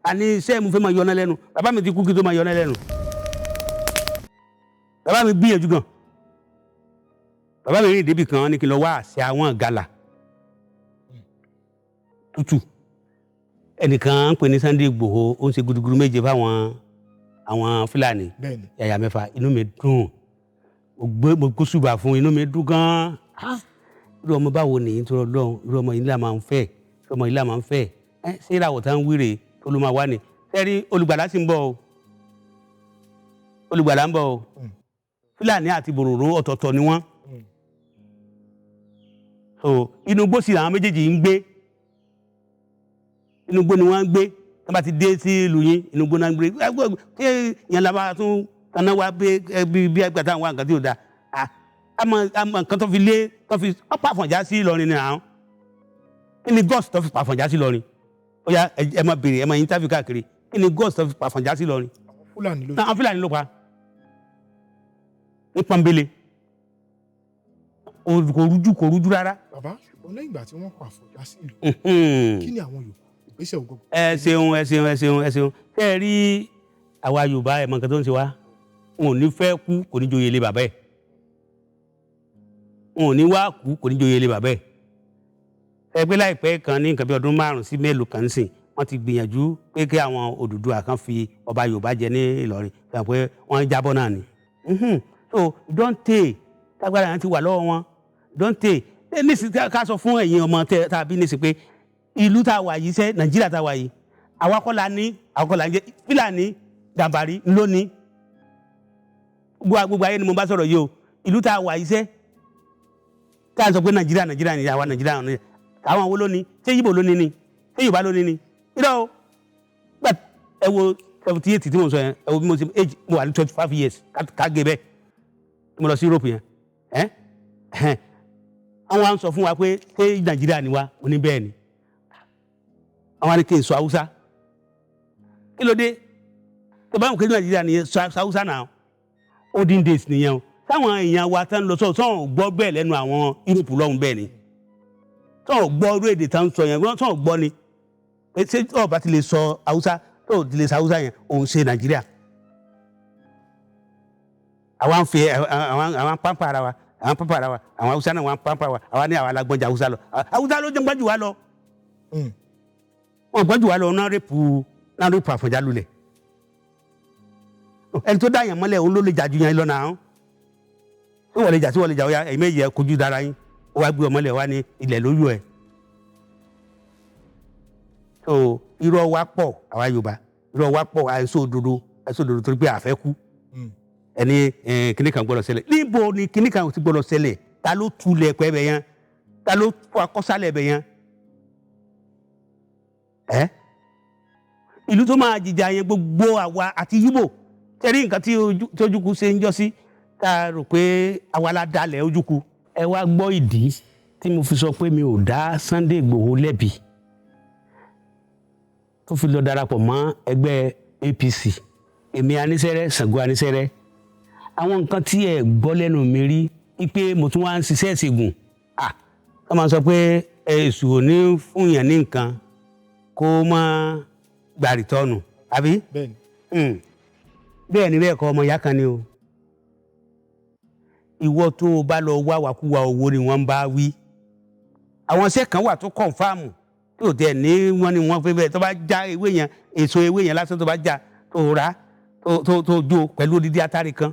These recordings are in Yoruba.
Àní iṣẹ́ mo fẹ́ máa yọná lẹ́nu. Bàbá mi ti kú kí tó máa yọná lẹ́nu. Bàbá mi gbìyànjú gan. Bàbá mi rìn débi kan ní kí n lọ wá àṣẹ àwọn gàlà tútù. Ẹnìkan ń pè ní Sunday Igboho, ó ń ṣe gudugudu méje fáwọn àwọn Fúlàní. Yàyà mẹ́fà. Inú mi dùn, mo gbé, mo gbósùbà fún, inú mi dùn gan. Irú ọmọ báwo nìyí tó lọ́hùn? Irú ọmọ yìí là máa ń fẹ́, irú ọmọ yìí là máa ń fẹ́. Ẹ ṣé ìràwọ̀ tá ń wíre tó ló máa wá ni? Sẹ́rí, olùgbàlà sì ń bọ̀ o, olùgbàlà ń bọ̀ o. Fúlàní àti bòròró ọ̀tọ̀ọ̀tọ̀ ni wọ́n. So inú igbó sì làwọn méjèèjì ń gbé, inú igbó ni wọ́n ń gbé. Tí wọ́n bá ti dé sí ìlú yín, inú igbó náà ń gbé. Kí ìyẹn la bá tún kaná wá bí bí ẹgbẹ́ táwọn wá nǹkan tí ò da. Àmọ́ àmọ́ nǹkan tó fi lé tó fi wọ́n pa Àfọ̀njá sí Ìlọrin ni àwọn. Kí ni gọ́ọ̀sì tó fi pa Àfọ̀njá sí Ìlọrin? Ó yá, ẹ máa béèrè, ẹ máa interview káàkiri. Kí ni gọ́ọ̀sì tó fi pa Àfọ̀njá sí Ìlọrin? Àwọn Fúlàní ló. Àwọn Fúlàní ló pa ní pọ́nbélé. Kò rújú, kò rújú rárá. Bàbá, ṣùgbọ́n lẹ́yìn ìgbà tí wọ́n pa Àfọ̀njá sí ìlú, kí ni àwọn yòókù ìgbésẹ̀ ògbógbò? Ẹ ṣeun, ẹ ṣeun, ẹ ṣeun, ẹ ṣeun. Ṣé ẹ rí àwa Yorùbá, ẹ mọ nǹkan tó ń ṣe wá. Wọn ò ní fẹ́ kú, kò ní joyè ilé bàbá ẹ̀. Wọn ò ní wá kú, kò ní joyè ilé bàbá ẹ̀. Ẹ pé láìpẹ́ kan, ní nǹkan bí ọdún 5 sí mélòó kan sìn, wọ́n ti gbìyànjú pé kí àwọn Odùduwà kan fi ọba Yorùbá jẹ ní Ìlọrin, sọ pé wọ́n jábọ́ náà ni. So dọ́ńtè tágbára yẹn ti wà lọ́wọ́ wọn dọ́ńtè nísìsiyìí. Ká sọ fún ẹ̀yin ọmọ tẹ tàbí nísìsiyìí pé ìlú tá a wà yìí sẹ́, Nàìjíríà tá a wà yìí, àwa kọ́ la ní, àwa kọ́ la ń jẹ́. Fúlàní Gàmbàrí lónìí. Gbogbo ayé ni mo bá sọ̀rọ̀ yìí o. Ìlú tá a wà yìí sẹ́, tá a sọ pé Nàìjíríà, Nàìjíríà ni àwa, Nàìjíríà ni àwọn wo lónìí? Ṣé Yíbò lónìí ni? Ṣé Yorùbá lónìí ni? Irọ́ o. Gbà ẹ wo 78 tí mo sọ yẹn, ẹ wo bí mo ṣe age, mo wà ní 25 years ká gé bẹ́ẹ̀ tí mo lọ sí Europe yẹn. Ẹ ẹ àwọn à ń sọ fún wa pé ṣé Nàìjíríà ni wa? Mo ní bẹ́ẹ̀ ni. Àwọn á ní kí n sọ Haúsá. Kí ló dé tó bá ń pè ní Nàìjíríà nìyẹn? Sọ Haúsá náà. Olden days nìyẹn o. Táwọn èèyàn wa tán lọ sọ sọ̀rọ̀ gbọ́ bẹ́ẹ̀ lẹ́nu àwọn Europe lọ́hùn bẹ́ẹ̀ ni, sọ̀rọ̀ gbọ́ irú èdè tán sọ yẹn, sọ̀rọ̀ gbọ́ ni pé ṣé tó bá ti lè sọ Haúsá, tó ti lè sọ Haúsá yẹn, òun ṣe Nàìjíríà. Àwa ń fi àwọn pampa ara wa, àwọn pampa ara wa. Àwọn Haúsá náà wọ́n pampa wa. Àwa ní àwa la gbọ́njà Haúsá lọ. Haúsá ló jẹ́ gbọ́njù wa lọ. Wọn gbọ́njù wa lọ. Náà rape Àfọ̀njá lulẹ̀. Ẹni tó dá yẹn mọ́lẹ̀, òun ló lè jà ju yẹn lọ náà. Tí wọ́n lè jà, tí wọ́n lè jà, ó yá, ẹ̀yin méjì ẹ kojú dára yín. Ó wá gbé ọmọlẹ̀ wá ní ilẹ̀ lójú ẹ̀. So irọ́ wa pọ̀, àwa Yorùbá, irọ́ wa pọ̀. Àìsó òdodo, àìsó òdodo, torí pé àfẹ́ kú. Ẹni kíní kan gbọ́dọ̀ ṣẹlẹ̀. Níbo ni kíní kan ti gbọ́dọ̀ ṣẹlẹ̀? Ta ló tulẹ̀ pẹ́ bẹ̀ yẹn? Ta ló fọ akọ́sálẹ̀ bẹ̀ yẹn? Ẹ́ ìlú tó máa jìjà yẹn, gbogbo àwa àti Yíbò tẹ́rí nǹkan tí Ojukwu ṣe ń jọ sí, tá a rò pé àwa la dalẹ̀ Ojukwu. Ẹ wá gbọ́ ìdí tí mo fi sọ pé mi ò dá Sunday Igboho lẹ́bi tó fi lọ darapọ̀ mọ́ ẹgbẹ́ APC. Èmi anísẹ́rẹ́, Ṣàngó anísẹ́rẹ́, àwọn nǹkan tí ẹ gbọ́ lẹ́nu mi rí wípé mo tún wá ń ṣiṣẹ́ ìṣègùn, ah, wọ́n máa sọ pé èṣù ò ní fún yàn ní nǹkan kó má gba return, àbí? Bẹ́ẹ̀ni. Bẹ́ẹ̀ ni, bẹ́ẹ̀ kọ́, ọmọ ìyá kan ni o. Ìwọ tó o bá lọ wá wàkúwà owó ni wọ́n ń bá wí. Àwọn iṣẹ́ kan wà tó confirm tí ò tẹ̀ ní wọ́n ní wọ́n fẹ́ bẹ́ẹ̀. Tó bá já ewé yẹn, èso ewé yẹn lásán, tó bá já, tó rà, tó jó pẹ̀lú odidi atari kan,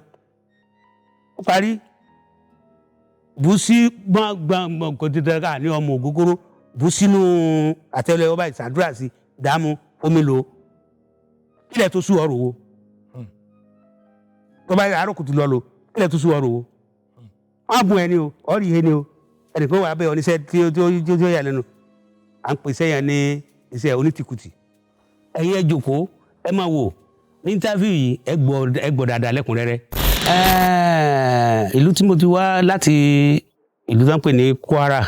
ó parí. Bù sí gbọ̀ngbọ̀n, kò tètè ká ní ọmọ ògógóró, bù sínú àtẹ́lẹwọ́ báyìí, ṣàdúrà sí, dààmú omi lò ó, kílẹ̀ tó sú ọrọ̀ wo. Tó bá àárọ̀ kùtù lọ lò, kílẹ̀ tó sú ọrọ̀ wo. Wọ́n á bùn ẹni o, ọ̀rì ihe ni o. Ẹnìkan wà bẹ́ẹ̀ oníṣẹ́ tí ó yà lẹ́nu. À ń pèsè yẹn ní iṣẹ́ onítìkùtì. Ẹ̀yin ẹ jókòó, ẹ máa wò ní interview yìí, ẹ gbọ́ dáadáa lẹ́kùnrẹ́rẹ́. Ìlú tí mo ti wá láti ìlú tó ń pè ní Kwara,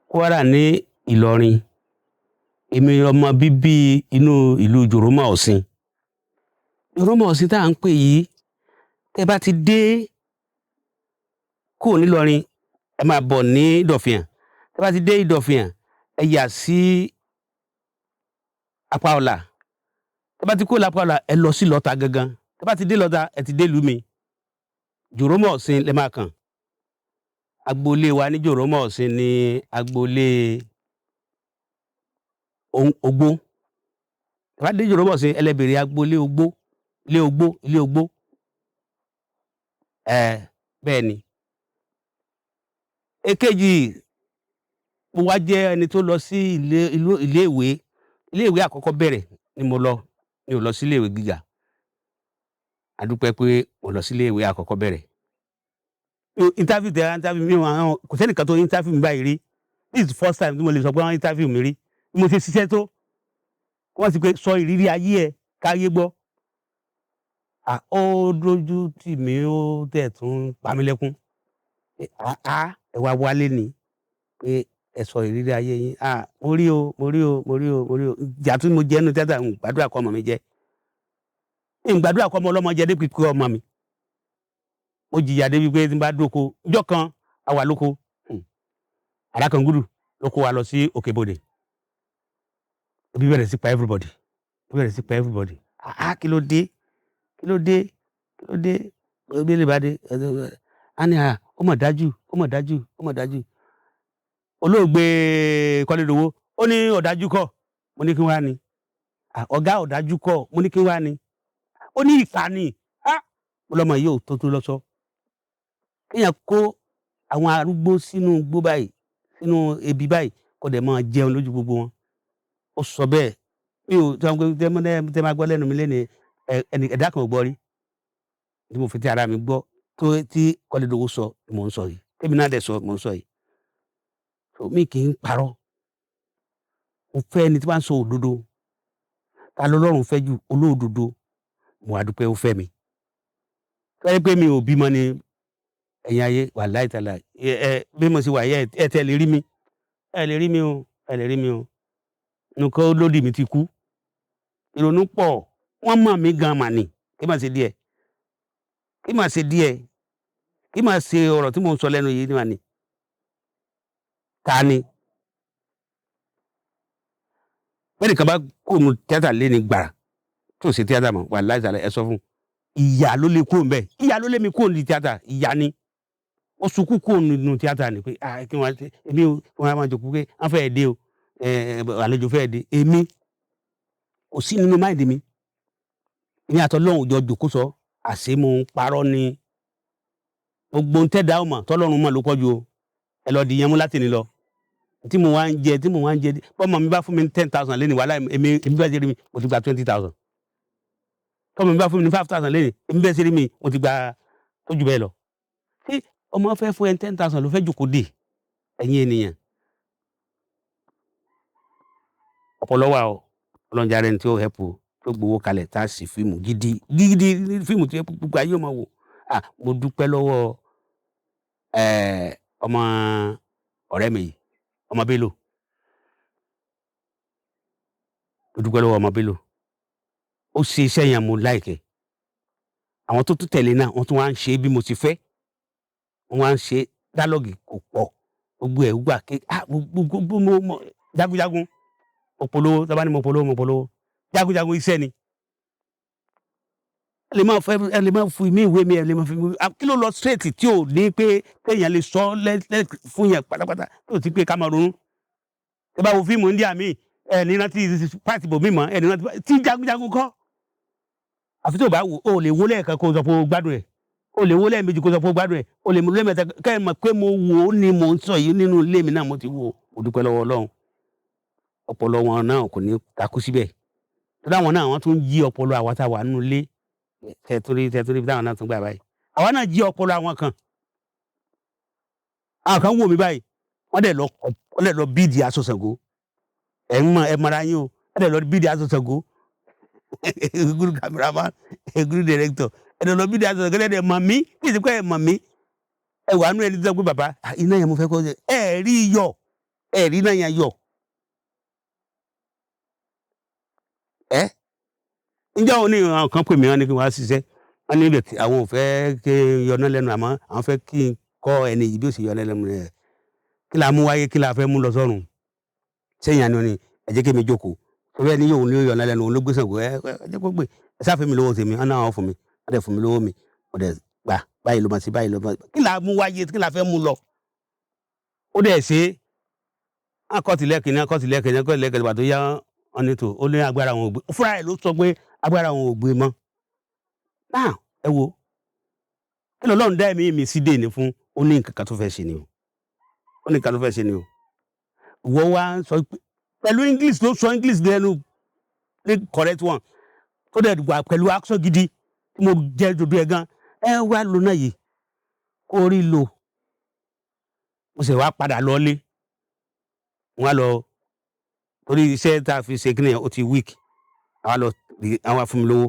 Kwara ní Ìlọrin. Èmi ọmọ bíbí inú ìlú Jòrómà Ọ̀sìn. Jòrómà Ọ̀sìn tá à ń pè yìí, tẹ́ bá ti dé kúrò nílọrin, ẹ máa bọ̀ ní Ìdọ̀fìàn. Tẹ́ bá ti dé Ìdọ̀fìàn, ẹ yà sí apá ọ̀la. Tẹ́ bá ti kó lápá ẹ lọ sí Lọ́ta gangan. Tẹ́ bá ti dé Lọ́ta, ẹ ti dé ìlú mi. Jòrómọ̀ Ọ̀sìn lẹ máa kàn. Agboolé wa ní Jòrómọ̀ Ọ̀sìn ní agboolé Ogbó. Tẹ́ bá dé Jòrómọ̀ Ọ̀sìn, ẹ lè béèrè agboolé Ogbó, ilé Ogbó, ilé Ogbó. Ẹ bẹ́ẹ̀ ni. Èkejì, mo wá jẹ́ ẹni tó lọ sí ilé ìwé. Ilé ìwé àkọ́kọ́ bẹ̀rẹ̀ ni mo lọ. Mi ò lọ sí ilé ìwé gíga. A dúpẹ́ pé mo lọ sí ilé ìwé àkọ́kọ́ bẹ̀rẹ̀. Interview tẹ interview mi, àwọn kò sẹ́nìkan tó interview mi báyìí rí. This is the first time tí mo lè sọ pé wọ́n interview mi rí. Bí mo ṣe ṣiṣẹ́ tó, wọ́n sì pé sọ ìrírí ayé ẹ káyé gbọ́. Ó dójú tì mí, ó tẹ̀ tún pa mí lẹ́kún. Ẹ wá wálé ni pé ẹ sọ ìrírí ayé yín. Mo rí o, mo rí o, mo rí o, mo rí o. Ìjà tí mo jẹ́ nínú tíátà, ń gbàdúrà kọ́ ọmọ mi jẹ́. Ń gbàdúrà kọ́ ọmọ ọlọ́mọ jẹ́ débi pé ọmọ mi. Mo jìyà débi pé tí n bá dóko, ọjọ́ kan a wà lóko. Arákàngúdù ló kó wa lọ sí Òkèbodè. Ebi bẹ̀rẹ̀ sí pa everybody. Ebi bẹ̀rẹ̀ sí pa everybody. Kí ló dé? Kí ló dé? Kí ló dé? Ebi lè bá dé. A ní ó mọ̀ dájú, ó mọ̀ dájú, ó mọ̀ dájú. Olóògbé Kọ́lédowó, ó ní ọ̀dájú kọ́. Mo ní kí wá ni. Ọ̀gá ọ̀dájú kọ́. Mo ní kí wá ni. Ó ní ìkà ni. Mo lọ́mọ yìí ò tó tó lọ sọ. Kéèyàn kó àwọn arúgbó sínú igbó báyìí, sínú ebi báyìí, kó dẹ̀ máa jẹun lójú gbogbo wọn. Ó sọ bẹ́ẹ̀. Mi ò sọ pé tẹ́ máa gbọ́ lẹ́nu mi lẹ́nu ẹni ẹ̀dá kan ò gbọ́ rí. Tí mo fi ti ara mi gbọ́ tó tí Kọ́lédowó sọ mò ń sọ yìí. Tèmi náà dẹ̀ sọ mò ń sọ yìí. So mi kì í parọ́. Mo fẹ́ ẹni tí wọ́n ń sọ òdodo. Ta lọ́lọ́run fẹ́ jù? Olódodo. Mo wá dúpẹ́ ó fẹ́ mi. Fẹ́ pé mi ò bímọ ni ẹ̀yin ayé, wàláhì tàláhì. Ẹ bí mo ṣe wà yìí, ẹ tẹ́ lè rí mi. Ẹ lè rí mi o, ẹ lè rí mi o. Nǹkan olódì mi ti kú. Ìrònú pọ̀. Wọ́n mọ̀ mí gan mà ní. Kí màá ṣe díẹ̀? Kí màá ṣe díẹ̀? Kí màá ṣe ọ̀rọ̀ tí mò ń sọ lẹ́nu yìí mà ní? Ta ni? Bẹ́ẹ̀ni kan bá kó nu tíátà lé ní gbàrà tí ò ṣe tíátà mọ́, wàláhì tàláhì, ẹ sọ fún un. Ìyà ló lè kúrò ńbẹ̀. Ìyà ló lé mi kúrò ní tíátà. Ìyà ni. Ó sunkún kúrò nínú tíátà ni pé kí wọ́n ṣe èmi ò kí wọ́n máa jókòó pé wọ́n fẹ́ẹ́ dé o, àlejò fẹ́ẹ́ dé. Èmi kò sí nínú mind mi. Èmi àtọlọ́run ò jọ jòkó sọ, àṣé mo ń parọ́ ni. Gbogbo ohun tẹ́dá ò mọ̀ tọ́lọ́run mọ̀ ló pọ̀ jù o. Ẹ lọ di yẹn mú láti ní lọ. Tí mo wá ń jẹ, tí mo wá ń jẹ, bọ́mọ mi bá fún mi ní 10,000 lẹ́nu, wàhálà, èmi bá ṣe rí mi, mo ti gba 20,000. Tọ́mọ mi bá fún mi ní 5,000 lẹ́nu, èmi bẹ́ẹ̀ ṣe rí mi, mo ti gba tó jù bẹ́ẹ̀ lọ. Ṣé ọmọ fẹ́ fún ẹ 10,000 ló fẹ́ jòkó dè ẹ̀yin ènìyàn? Ọpọlọ wà o. Ọlọ́run jàre ẹni tí ó help o, tó gbowó kalẹ̀ tá a sì fíìmù gidi gidi, fíìmù tí gbogbo ayé ó máa wò. Mo dúpẹ́ lọ́wọ́ ọmọ ọ̀rẹ́ mi yìí, ọmọ Bello. Mo dúpẹ́ lọ́wọ́ ọmọ Bello. Ó ṣe iṣẹ́ yẹn, mo like ẹ̀. Àwọn tó tún tẹ̀lé náà, wọ́n tún wá ń ṣe bí mo ti fẹ́. Wọ́n wá ń ṣe dialogue kò pọ̀. Gbogbo ẹ̀ gbà ké gbogbo mo jagunjagun. Mo polówó, tí a bá ní mo polówó, mo polówó. Jagunjagun iṣẹ́ ni. Ẹ lè máa fẹ́, ẹ lè máa fi mí ìwé mi, ẹ lè máa fi mí. Kí ló lọ straight tí ò ní pé kéèyàn lè sọ lẹ́ fún yẹn pátápátá tí ò sí pé ká máa ronú. Ẹ bá wo fíìmù India mi, ẹ ní rántí pàtì bòmí mọ́, ẹ ní rántí tí jagunjagun kọ́. Àfi tí o bá wò, o lè wo lẹ́ẹ̀kan kó o sọ pé o gbádùn ẹ̀. O lè wo lẹ́ẹ̀mejì kó o sọ pé o gbádùn ẹ̀. O lè mú lẹ́ẹ̀mẹ́ta kẹ́ ẹ mọ̀ pé mo wò ó ni mò ń sọ yìí. Nínú ilé mi náà mo ti wò ó. Mo dúpẹ́ lọ́wọ́ Ọlọ́run. Ọpọlọ wọn náà kò ní takú síbẹ̀. Torí àwọn náà, wọ́n tún jí ọpọlọ àwa tá a wà nínú ilé. Tẹ̀torí táwọn náà tún gbà báyìí. Àwa náà jí ọpọlọ àwọn kan. Àwọn kan wò mí báyìí. Wọ́n dẹ̀ lọ bíìdì aṣọ Ṣàngó. Ẹ̀ ń mọ ẹ mọra yín o. Wọ́n dẹ̀ lọ bid aṣọ Ṣàngó. Good cameraman, good director. Ẹ dẹ̀ lọ bid aṣọ Ṣàngó, ẹ dẹ̀ mọ̀ mí. Kí ìsìnkú ẹ mọ̀ mí. Ẹ wà nú ẹni tó sọ pé bàbá, iná yẹn mo fẹ́ kọ́ ẹ rí yọ. Ẹ rí iná yẹn yọ. Ẹ ǹjẹ́ òun ní àwọn kan pè mí, wọ́n ní kí wọ́n á ṣiṣẹ́. Wọ́n ní ibẹ̀ tí àwọn ò fẹ́ kí n yọná lẹ́nu, àmọ́ àwọn fẹ́ kí n kọ́ ẹni yìí bí ó sì yọná lẹ́nu rẹ̀. Kí la mú wáyé, kí la fẹ́ mú lọ sọ́run? Sẹ́yìn àná ni ẹ jẹ́ kí mi jókòó. Torí ẹni yóò ní yọ̀ lẹ́nu òun ló gbé Ṣàngó. Ẹ ẹ jẹ́ kó gbé, ẹ sáfẹ́ mi lówó tèmi, ọ̀nà àwọn fún mi, wọ́n dẹ̀ fún mi lówó mi. Mo dẹ̀ gbà báyìí ló máa ṣe, báyìí ló máa, kí là á mú wáyé, kí là á fẹ́ mú lọ. Ó dẹ̀ ṣe é. Akọ́tìlẹ́kìn akọ́tìlẹ́kìn akọ́tìlẹ́kìn ìgbà tó yá wọn ní tò ó ní agbára wọn ò gbé. Fúnra ẹ̀ ló sọ pé agbára wọn ò gbé mọ́. Náà ẹ wo kí lọ́lọ́run dá ẹ̀mí mi sí dèní fún, ó ní nǹkan kan tó fẹ́ ṣe ni o, ó ní nǹkan tó fẹ́ ṣe ni o. Ìwọ wá ń sọ pé pẹ̀lú English ló sọ, English lẹ́nu ní correct one, tó dẹ̀ wà pẹ̀lú action gidi tí mo jẹ́ dodo ẹ̀ gan. Ẹ wá lo náà yìí kó rí lò. Mo sì wá padà lọ́lé, wọ́n á lọ torí iṣẹ́ tá a fi ṣe kíni yẹn, ó ti weak. Àwa lọ, àwọn fún mi lówó,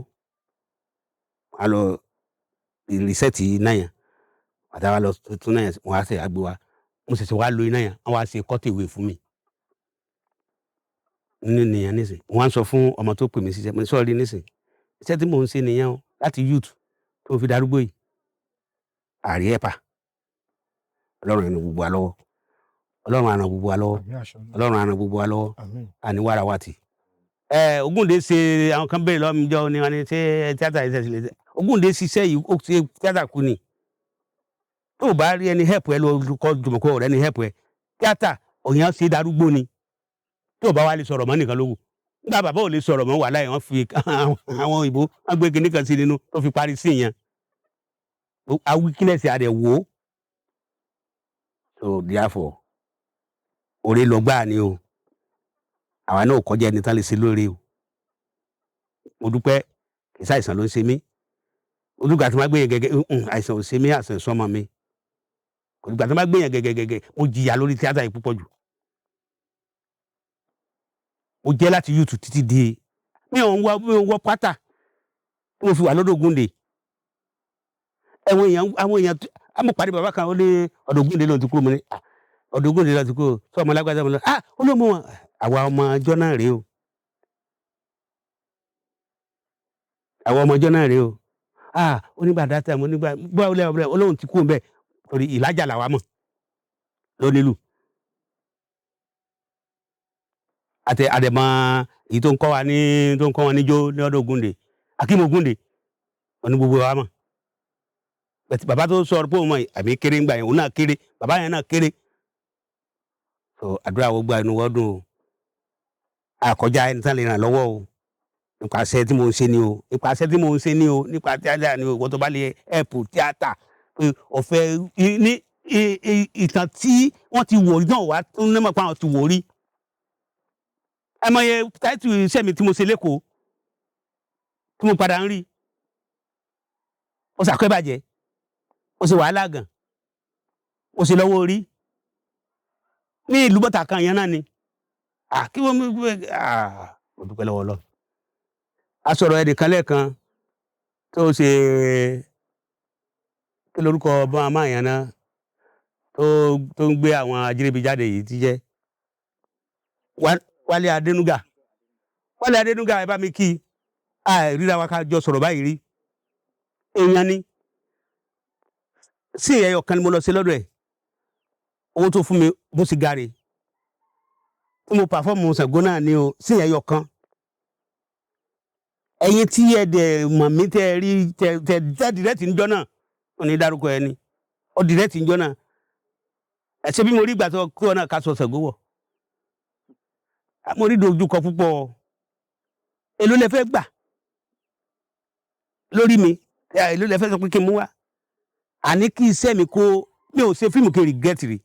wọ́n á lọ reset iná yẹn, àtàwọn lọ tún náà yẹn, wọ́n á ṣe àgbé wa. Mo ṣẹ̀ṣẹ̀ wá lo iná yẹn, wọ́n wá ṣe cutaway fún mi ní nìyẹn nísìn. Wọ́n á sọ fún ọmọ tó pè mí síṣẹ́, mo ní sọ́ọ̀rí nísìn, iṣẹ́ tí mò ń ṣe nìyẹn o, láti youth tó fi darúgbó yìí, àrí ẹ̀pà. Ọlọ́run ẹnu gbogbo wa lọ́wọ́, Ọlọ́run á ràn gbogbo wa lọ́wọ́. Àmín, àṣẹ Ọlọ́run. Ọlọ́run á ràn gbogbo wa lọ́wọ́. Àmín. Àní wàrà wa tì. Ẹ Ògúndé ṣe, àwọn kan béèrè lọ́wọ́ mi jọ ní wọn ní ṣé tíátà yìí ṣẹ̀ṣẹ̀ lè ṣe. Ògúndé ṣiṣẹ́ yìí, ó ṣe tíátà kú ni. Tó o bá rí ẹni help ẹ lọ kọ́ jùmọ̀kọ́ rẹ ní help ẹ, tíátà òyìn ṣe darúgbó ni. Tó o bá wá lè sọ̀rọ̀ mọ́ nìkan ló wù. Nígbà bàbá ò lè sọ̀rọ̀ mọ́, wàhálà yẹn, wọ́n fi àwọn òyìnbó wọ́n gbé kinní kan sí nínú tó fi parí sí yẹn. Awíkínẹ̀sì àdẹ̀ wò ó. So therefore, orí lọ gbáà ni o, àwa náà ò kọjá ẹni tán lè ṣe lóore o. Mo dúpẹ́, kì í ṣàìsàn ló ń ṣe mí. Olùgbà tí wọ́n gbé yẹn gẹ́gẹ́, àìsàn ò ṣe mí, àìsàn sọmọ mi. Olùgbà tí wọ́n gbé yẹn gẹ́gẹ́gẹ́gẹ́, mo jìyà lórí tíátà yìí púpọ̀ jù. Mo jẹ́ láti YouTube títí di mi ò ń wọ pátá tí mo fi wà lọ́dọ̀ Ògúndé. Ẹ̀wọ̀n èèyàn, àwọn èèyàn, àmọ́ pàdé bàbá kan, ó ní ọ̀dọ̀ Ògúndé ló ti kúrò. Mo ní, "Ah, ọ̀dọ̀ Ògúndé ló ti kúrò, sọ ọmọ lágbájá?" Mo lọ, ah, ó ló mú wọn. Àwa ọmọ ọjọ́ náà rèé o, àwa ọmọ ọjọ́ náà rèé o. Ah, onígbà dátà mo nígbà báwo lẹ́wọ̀ bẹ́ẹ̀, olóhùn ti kú bẹ́ẹ̀ torí ìlàjà làwa mọ̀ lónílù àti àdèmọ èyí tó ń kọ́ wa ní, tó ń kọ́ wọn níjó ní ọ̀dọ̀ Ògúndé, Akeem Ògúndé, wọn ní gbogbo wa mọ̀. Bẹ̀tẹ̀ bàbá tó sọ pé òun mọ̀ àmì kéré ń gbà yẹn, òun náà kéré, bàbá yẹn náà kéré. So àdúrà wo gba inú wọ́dùn o, àkọjá ẹni tán lè ràn lọ́wọ́ o, nípasẹ̀ tí mò ń ṣe ni o, nípasẹ̀ tí mò ń ṣe ni o, nípa tíátà ni o. Ìwọ tó bá lè ẹ̀pù tíátà pé ọ̀fẹ́ ní ìtàn tí wọ́n ti wò rí náà wá tó ní mọ̀ pé àwọn ti wò rí. Ẹ mọ iye táìtù iṣẹ́ mi tí mo ṣe lẹ́kọ̀ọ́ tí mo padà ń rí, ó ṣàkóbàjẹ́, ó ṣe wàhálà gan, ó ṣe lọ́wọ́ orí ní ìlú bọ́tà kan yẹn náà ni. Kí wọ́n mú, mo dúpẹ́ lọ́wọ́ lọ. A sọ̀rọ̀ ẹnìkan lẹ́ẹ̀kan tó ṣe, kí lorúkọ ọba máa yẹn náà tó ń gbé àwọn ajínigbé jáde yìí ti jẹ́ Wálé Adénúgà. Wálé Adénúgà, ẹ bá mi kí i, ríra wa ká jọ sọ̀rọ̀ báyìí rí. Èèyàn ni sí ẹyọ kan ni mo lọ sí lọ́dọ̀ ẹ̀, owó tó fún mi bó sì gàre tí mo pàfọ́ọ̀mù Ṣàngó náà ni o, sí ẹyọ kan. Ẹ̀yin tí ẹ dẹ̀ mọ̀ mí, tẹ́ rí tẹ́ tẹ́ tẹ́ dìrẹ́tì ń jọ́ náà, ò ní dárúkọ ẹ ni ọ dìrẹ́tì ń jọ́ náà. Ẹ ṣe bí mo rí ìgbà tó kí ọ náà ká sọ Ṣàngó wọ̀, mo rí dojúkọ púpọ̀. Èló lẹ fẹ́ gbà lórí mi? Èló lẹ fẹ́ sọ pé kí n mú wá? Àní kí iṣẹ́ mi kó, mi ò ṣe fíìmù kí n regret rí.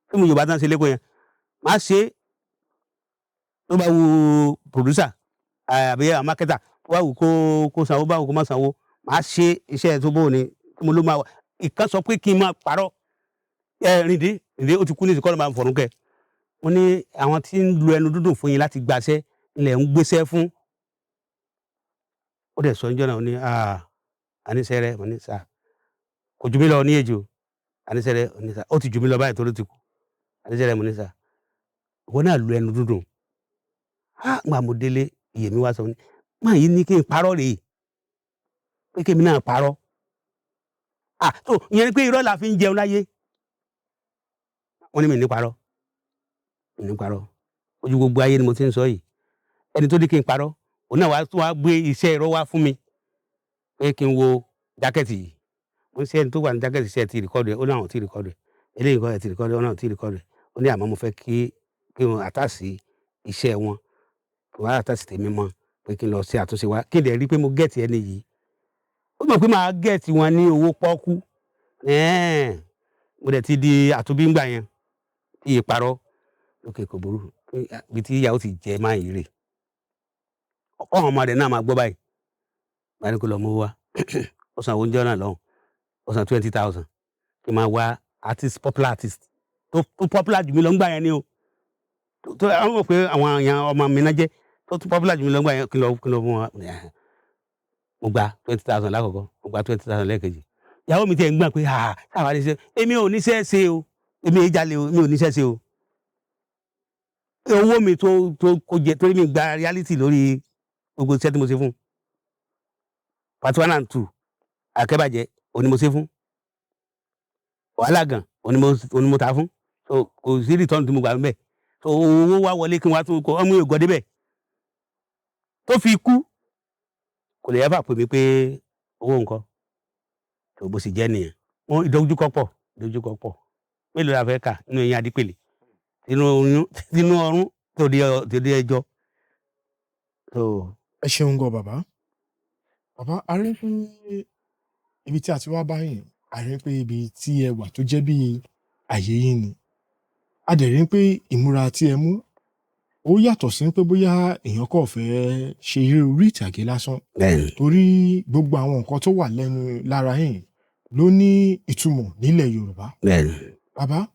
Fíìmù Yorùbá tán ṣe lẹ́kọ̀ọ́ yẹn, má ṣe é tó bá wu producer àbí àwọn marketer, tó bá wù kó sanwó, bá wù kó má sanwó, má ṣe iṣẹ́ tó bóun ni tí mo ló máa wà. Ìkan sọ pé kí n máa parọ́. Ẹ Rìndé, Rìndé ó ti kú ní ìsìnkọ́ ló máa ń fọ̀rún kẹ. Mo ní àwọn tí ń lu ẹnu dúdùn fún yín láti gbaṣẹ́ ilẹ̀ ń gbéṣẹ́ fún. Ó dẹ̀ sọ níjọ́ náà, ó ní àníṣe rẹ, mo ní sà kò jù mí lọ ní èjò, àníṣe rẹ, mo ní sà ó ti jù mí lọ báyìí torí ti kú. Àníṣe rẹ, mo ní sà ìwọ náà lu ẹnu dúdùn. Á gbà mo délé, iye mi wá sọ ní máa yìí ní kí n parọ́ rèé, pé kí èmi náà parọ́. À tó ìyẹn ni pé irọ́ la fi ń jẹun láyé. Wọ́n ní mi ní parọ́, mi ní parọ́, ojú gbogbo ayé ni mo ti ń sọ yìí. Ẹni tó ní kí n parọ́, òun náà wá tún wá gbé iṣẹ́ irọ́ wá fún mi pé kí n wo jacket yìí. Mo ń ṣe ẹni tó wà ní jacket, iṣẹ́ ti record ẹ̀? Ó náà ti record ẹ̀. Eléyìí nǹkan ẹ̀ ti record ẹ̀? Ó náà ti record ẹ̀. Ó ní àmọ́ mo fẹ́ kí n attach iṣẹ́ wọn, kí wọ́n attach tèmi mọ́, pé kí n lọ ṣe àtúnṣe wá, kí n dẹ̀ rí pé mo get ẹni yìí. Ó mọ̀ pé màá get wọn ní owó pọ́kú. Mo dẹ̀ ti di àtúnbí ńgbà yẹn tí ì parọ́. Lókè kò burú, ibi tí ìyàwó ti jẹ máa yìí rè, ọkọ àwọn ọmọ rẹ̀ náà máa gbọ́ báyìí. Báyìí ní kó lọ mú wá. Ó san oúnjẹ náà lọ́hùn, ó san 20,000 kí n máa wá artist, popular artist tó popular jù mí lọ ńgbà yẹn ni o, tó àwọn mọ̀ pé àwọn èèyàn ọmọ mi náà jẹ́, tó popular jù mí lọ ńgbà yẹn, kí n lọ mú wa. Mo gba 20,000 lákọ̀ọ́kọ́, mo gba 20,000 lẹ́ẹ̀kejì. Ìyàwó mi tiẹ̀ ń gbọ̀n pé, "Ah, sáwà ní sẹ́, èmi ò níṣẹ́ ṣe o, èmi ò jalè o, èmi ò níṣẹ́ ṣe o." Owó mi tó kó jẹ, torí mi gba royalty lórí gbogbo iṣẹ́ tí mo ṣe fún part one and two. Akẹ́bàjẹ́ òní mo ṣe fún, wàhálà gan òní mo ta fún, so kò sí return tí mo gbà mbẹ. So owó wá wọlé, kí n wá tún kọ ọmọ ìgò débẹ̀. Tó fi kú, kò lè yẹ́fà pè mí pé owó nǹkan tó bó sì jẹ́ nìyẹn. Wọn ìdojúkọ pọ̀, ìdojúkọ pọ̀. Mélòó la fẹ́ kà nínú eyín adípèlé, tinú oyún, tinú ọrún tó di ẹjọ́ so. Ẹ ṣeun gan, bàbá. Bàbá, a rí pé ibi tí a ti wá báyìí, a rí pé ibi tí ẹ wà tó jẹ́ bí àyè yín ni. A dẹ̀ rí pé ìmúra tí ẹ mú, ó yàtọ̀ sí pé bóyá èèyàn kàn fẹ́ ṣe eré orí ìtàgé lásán, torí gbogbo àwọn nǹkan tó wà lẹ́nu lára yín ló ní ìtumọ̀ nílẹ̀ Yorùbá. Bàbá,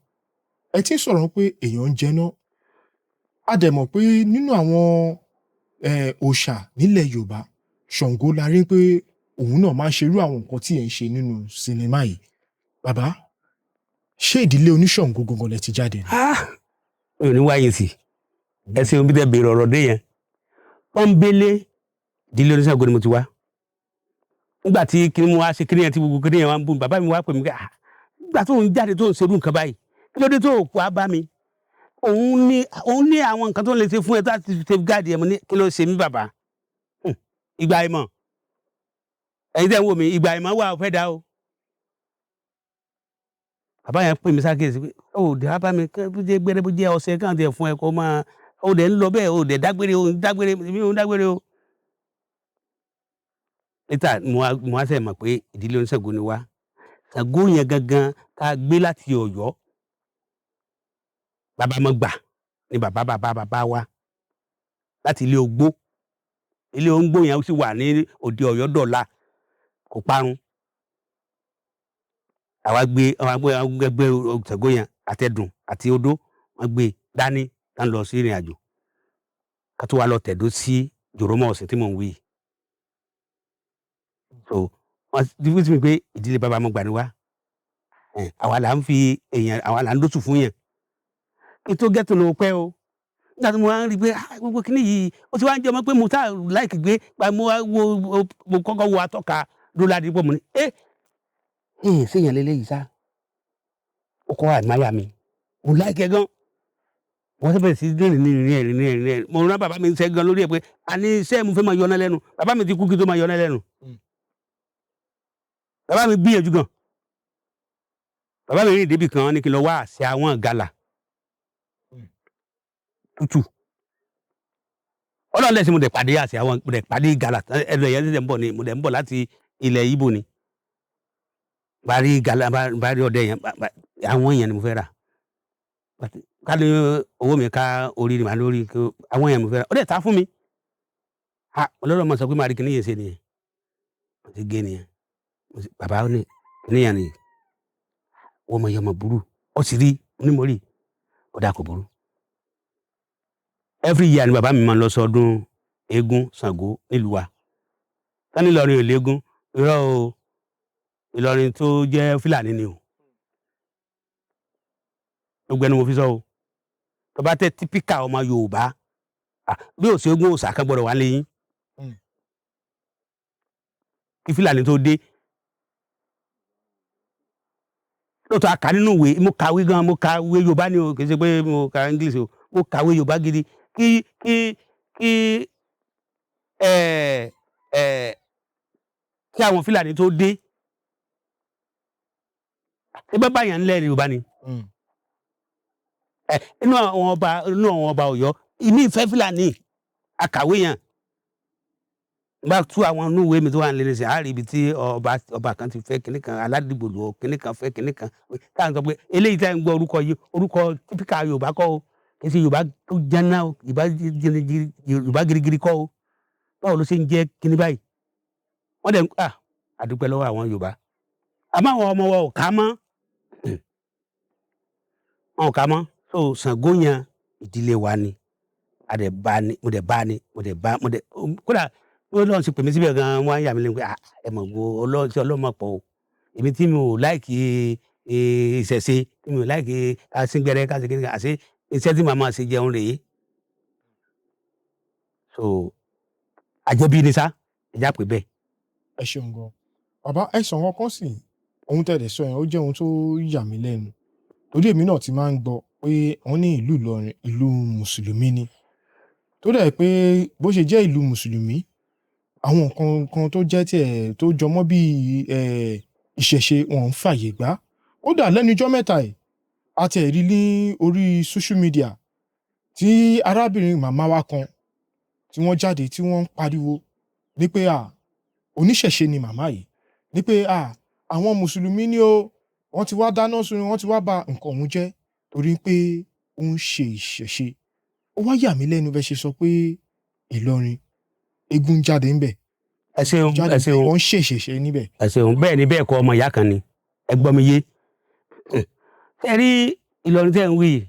ẹ ti ń sọ̀rọ̀ pé èèyàn ń jẹná. A dẹ̀ mọ̀ pé nínú àwọn òòṣà nílẹ̀ Yorùbá, Ṣàngó la rí pé òun náà máa ń ṣerú àwọn nǹkan tí ẹ̀ ń ṣe nínú sinimá yìí. Bàbá, ṣé ìdílé oníṣàngó gangan lẹ ti jáde ni? Ah, mi ò ní wáyé sí. Ẹ ṣeun bí tẹ béèrè ọ̀rọ̀ dé yẹn. Pọ́nbélé ìdílé oníṣàngó ni mo ti wá. Nígbà tí kí ni mo wá ṣe kí ni yẹn, tí gbogbo kí ni yẹn wá ń bú mi, bàbá mi wá pè mí pé, "Ah, nígbà tó ń jáde, tó ń ṣerú nǹkan báyìí, kí ló dé tó kó á bá mi? Òun ní àwọn nǹkan tó lè ṣe fún ẹ tó àti safeguard ẹ." Mo ní, "Kí ló ṣe mí, bàbá?" Ìgbà ìmọ̀, ẹ̀yin tẹ́ ń wò mí, ìgbà ìmọ̀ wà ó fẹ́ dá o. Bàbá yẹn pè mí sákèsí pé ó dé wá bá mi bó jẹ́ gbẹ́rẹ́, bó jẹ́ ọṣẹ káwọn tiẹ̀ fún ẹ kó máa ó dẹ̀ ń lọ bẹ́ẹ̀, ó dẹ̀ dágbére, ó ń dágbére, èmi ò ń dágbére o. Níta mo wá sẹ̀ mọ̀ pé ìdílé oníṣàngó ni wá. Ṣàngó yẹn gangan tá a gbé láti Ọ̀yọ́, bàbá mọ̀ gbà ní bàbá bàbá bàbá wa láti ilé Ogbó. Ilé Ogbó yẹn ó sì wà ní òde Ọ̀yọ́ dọ̀la, kò parun. Àwa gbé Ṣàngó yẹn àtẹ̀dùn àti odó, wọ́n gbé dání tá ń lọ sí ìrìn àjò, ká tó wá lọ tẹ̀dó sí Jòrómọ̀ Ọ̀sìn tí mò ń wí yìí. So wọ́n ti fi sí mi pé ìdílé bàbá mọ̀ gbà ní wá. Àwa là ń fi èèyàn, àwa là ń dóṣù fún yẹn kí n tó gẹ́tò ló pẹ́ o. Nígbà tí mo wá ń rí i pé, ah, gbogbo kíní yìí ó ti wá ń jẹ́ ọmọ pé mo tá láìkì gbé pa, mo wá wo, mo kọ́kọ́ wo atọ́ka dúró ládìpọ̀. Mo ní ẹ́ ẹ́ séèyàn lélẹ́yìí sá, ó kọ́ àdmáyà mi, mo like ẹ̀ gan. Wọ́n bẹ̀rẹ̀ sí ní rìn ní rìn rìn rìn rìn. Mo rán bàbá mi ń sẹ́ gan lórí ẹ̀ pé àní iṣẹ́ mo fẹ́ máa yọná lẹ́nu. Bàbá mi ti kú kí tó máa yọná lẹ́nu. Bàbá mi gbìyànjú gan. Bàbá mi rìn débi kan, ní kí n lọ wá àṣẹ àwọn gàlà tútù. Ọlọ́run lẹ́sìn, mo dẹ̀ pàdé àṣẹ àwọn, mo dẹ̀ pàdé gàlà ẹnu ẹ̀yẹ́ ṣẹ̀ṣẹ̀ ń bọ̀ ni. Mo dẹ̀ ń bọ̀ láti ilẹ̀ Ìgbò ni, bá rí gàlà, bá rí ọdẹ yẹn, àwọn yẹn ni mo fẹ́ rà. Ká ní owó mi ká orí ni màá lórí àwọn yẹn mo fẹ́ rà. Ó dẹ̀ ta fún mi. Ha, ọlọ́run máa sọ pé màá rí kíní yẹn ṣe nìyẹn, mo ti gé nìyẹn. Bàbá ní kíní yẹn ni wọ́n mọ iye ọmọ burú, ó sì rí onímọ̀rí, ó dà kò burú. Every year ni bàbá mi máa ń lọ sọdún eégún Ṣàngó nílùú wa. Tani Ìlọrin ò léégún? Irọ́ o, Ìlọrin tó jẹ́ Fúlàní ni o. Gbogbo ẹnu mo fi sọ o, tó bá tẹ typical ọmọ Yorùbá, bí ò sí eégún, òòṣà kan gbọ́dọ̀ wá léyìn kí Fúlàní tó dé. Lóòótọ́ a kà nínú ìwé. Mo kàwé gan, mo kàwé Yorùbá ni o, kì í ṣe pé mo ka English o. Mo kàwé Yorùbá gidi. Kí Ẹ ẹ kí àwọn Fúlàní tó dé, ẹ bá báyàn ńlẹ̀ Yorùbá ni. Ẹ inú àwọn ọba Ọ̀yọ́ ìmí ìfẹ́ Fúlàní akàwé yẹn bá tú àwọn inú ìwé mi tó wà nílé nísìnyí, á rí ibi tí ọba kan ti fẹ́ kinní kan, aládìgbò lò kinní kan, fẹ́ kinní kan, táà ń sọ pé eléyìí tá ń gbọ́ orúkọ yìí, orúkọ typical Yorùbá kọ́ o, kì í ṣe Yorùbá tó jẹ́nà o, Yorùbá Yorùbá girigiri kọ́ o. Báwo ló ṣe ń jẹ́ kinní báyìí? Wọ́n dẹ̀ ń à àdúpẹ́ lọ́wọ́ àwọn Yorùbá, àmọ́ àwọn ọmọ wa ò ká mọ́, wọn ò ká mọ́. So Ṣàngó yẹn, ìdílé wa ni, a dẹ̀ bá ní, mo dẹ̀ bá ní, mo dẹ̀ bá, mo dẹ̀ kódà wọ́n lọ́n ti pè mí síbẹ̀ gan-an, wọ́n á yà mí lẹ́nu pé, "Ah, ẹ mọ̀ gbọ́ Ọlọ́run tí Ọlọ́run mọ̀ pọ̀ o." Èmi tí mi ò like ìṣẹ̀ṣe, tí mi ò like ká sín gbẹ́rẹ́, ká ṣe kíni, àṣé iṣẹ́ tí màá máa ṣe jẹun rèé. So àjẹbí ni sá, ẹ̀já pè bẹ́ẹ̀. Ẹ ṣeun gan, bàbá. Ẹ sọ nǹkan kan sí ohun tẹ́ ẹ sọ yẹn, ó jẹ́ ohun tó yà mí lẹ́nu, torí èmi náà ti máa ń gbọ́ pé wọ́n ní ìlú Ìlọrin, ìlú mùsùlùmí ni, tó dẹ̀ pé bó ṣe jẹ́ ìlú mùsùlùmí, àwọn nǹkan kan tó jẹ́ tiẹ̀ tó jọmọ́ bíi ìṣẹ̀ṣe, wọn ń fàyè gbà. Kódà lẹ́nu ijọ́ mẹ́ta yìí, a tiẹ̀ rí ní orí social media tí arábìnrin màmá wa kan tí wọ́n jáde, tí wọ́n ń pariwo ní pé à oníṣẹ̀ṣe ni màmá yìí, ní pé à àwọn mùsùlùmí ni ó wọ́n ti wá dáná sun, wọ́n ti wá ba nǹkan òun jẹ́ torí pé ó ń ṣe ìṣẹ̀ṣe. Ó wá yà mí lẹ́nu bẹ́ẹ̀ ṣe sọ pé Ìlọrin, eégún ń jáde ńbẹ̀, Ẹ ṣeun. jáde. Ẹ ṣeun. Wọ́n ń ṣe ìṣẹ̀ṣe níbẹ̀. Ẹ ṣeun. Bẹ́ẹ̀ ni, bẹ́ẹ̀ kọ́, ọmọ ìyá kan ni. Ẹ gbọ́ mi yé. Ẹ rí Ìlọrin tẹ́ ń wí yìí,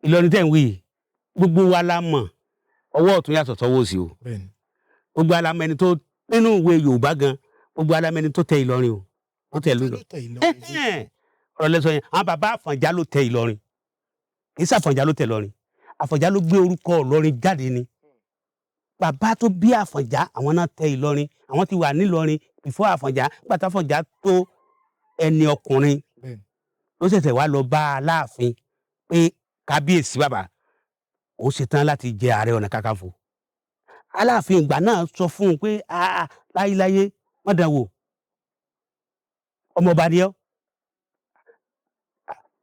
Ìlọrin tẹ́ ń wí yìí, gbogbo wa la mọ̀, ọwọ́ ọ̀tún yàtọ̀ sọ́wọ́ òsì o. Gbogbo wa la mọ̀ ẹni tó, nínú ìwé Yorùbá gan, gbogbo wa la mọ̀ ẹni tó tẹ Ìlọrin o, tó tẹ ìlú. Ló tẹ Ìlọrin? Ẹhẹ́n, ọ̀rọ̀ lẹ́sọ̀ yẹn. Àwọn bàbá Àfọ̀njá ló tẹ Ìlọrin, kì í ṣàfọ̀njá ló tẹ Ìlọrin, Àfọ̀njá ló gbé orúkọ Ìlọrin jáde ni. Bàbá tó bí Àfọ̀njá, àwọn náà tẹ Ìlọrin. Àwọn ti wà nílọrin before Àfọ̀njá. Nígbà tí Àfọ̀njá tó ẹni ọkùnrin, ló ṣẹ̀ṣẹ̀ wá lọ bá Aláàfin pé, "Kábíyèsí, bàbá, ó ṣetán láti jẹ Ààrẹ Ọ̀nà Kakanfò." Aláàfin ìgbà náà sọ fún un pé, "Ah, láyéláyé, má dán wò, ọmọọba ni ọ́.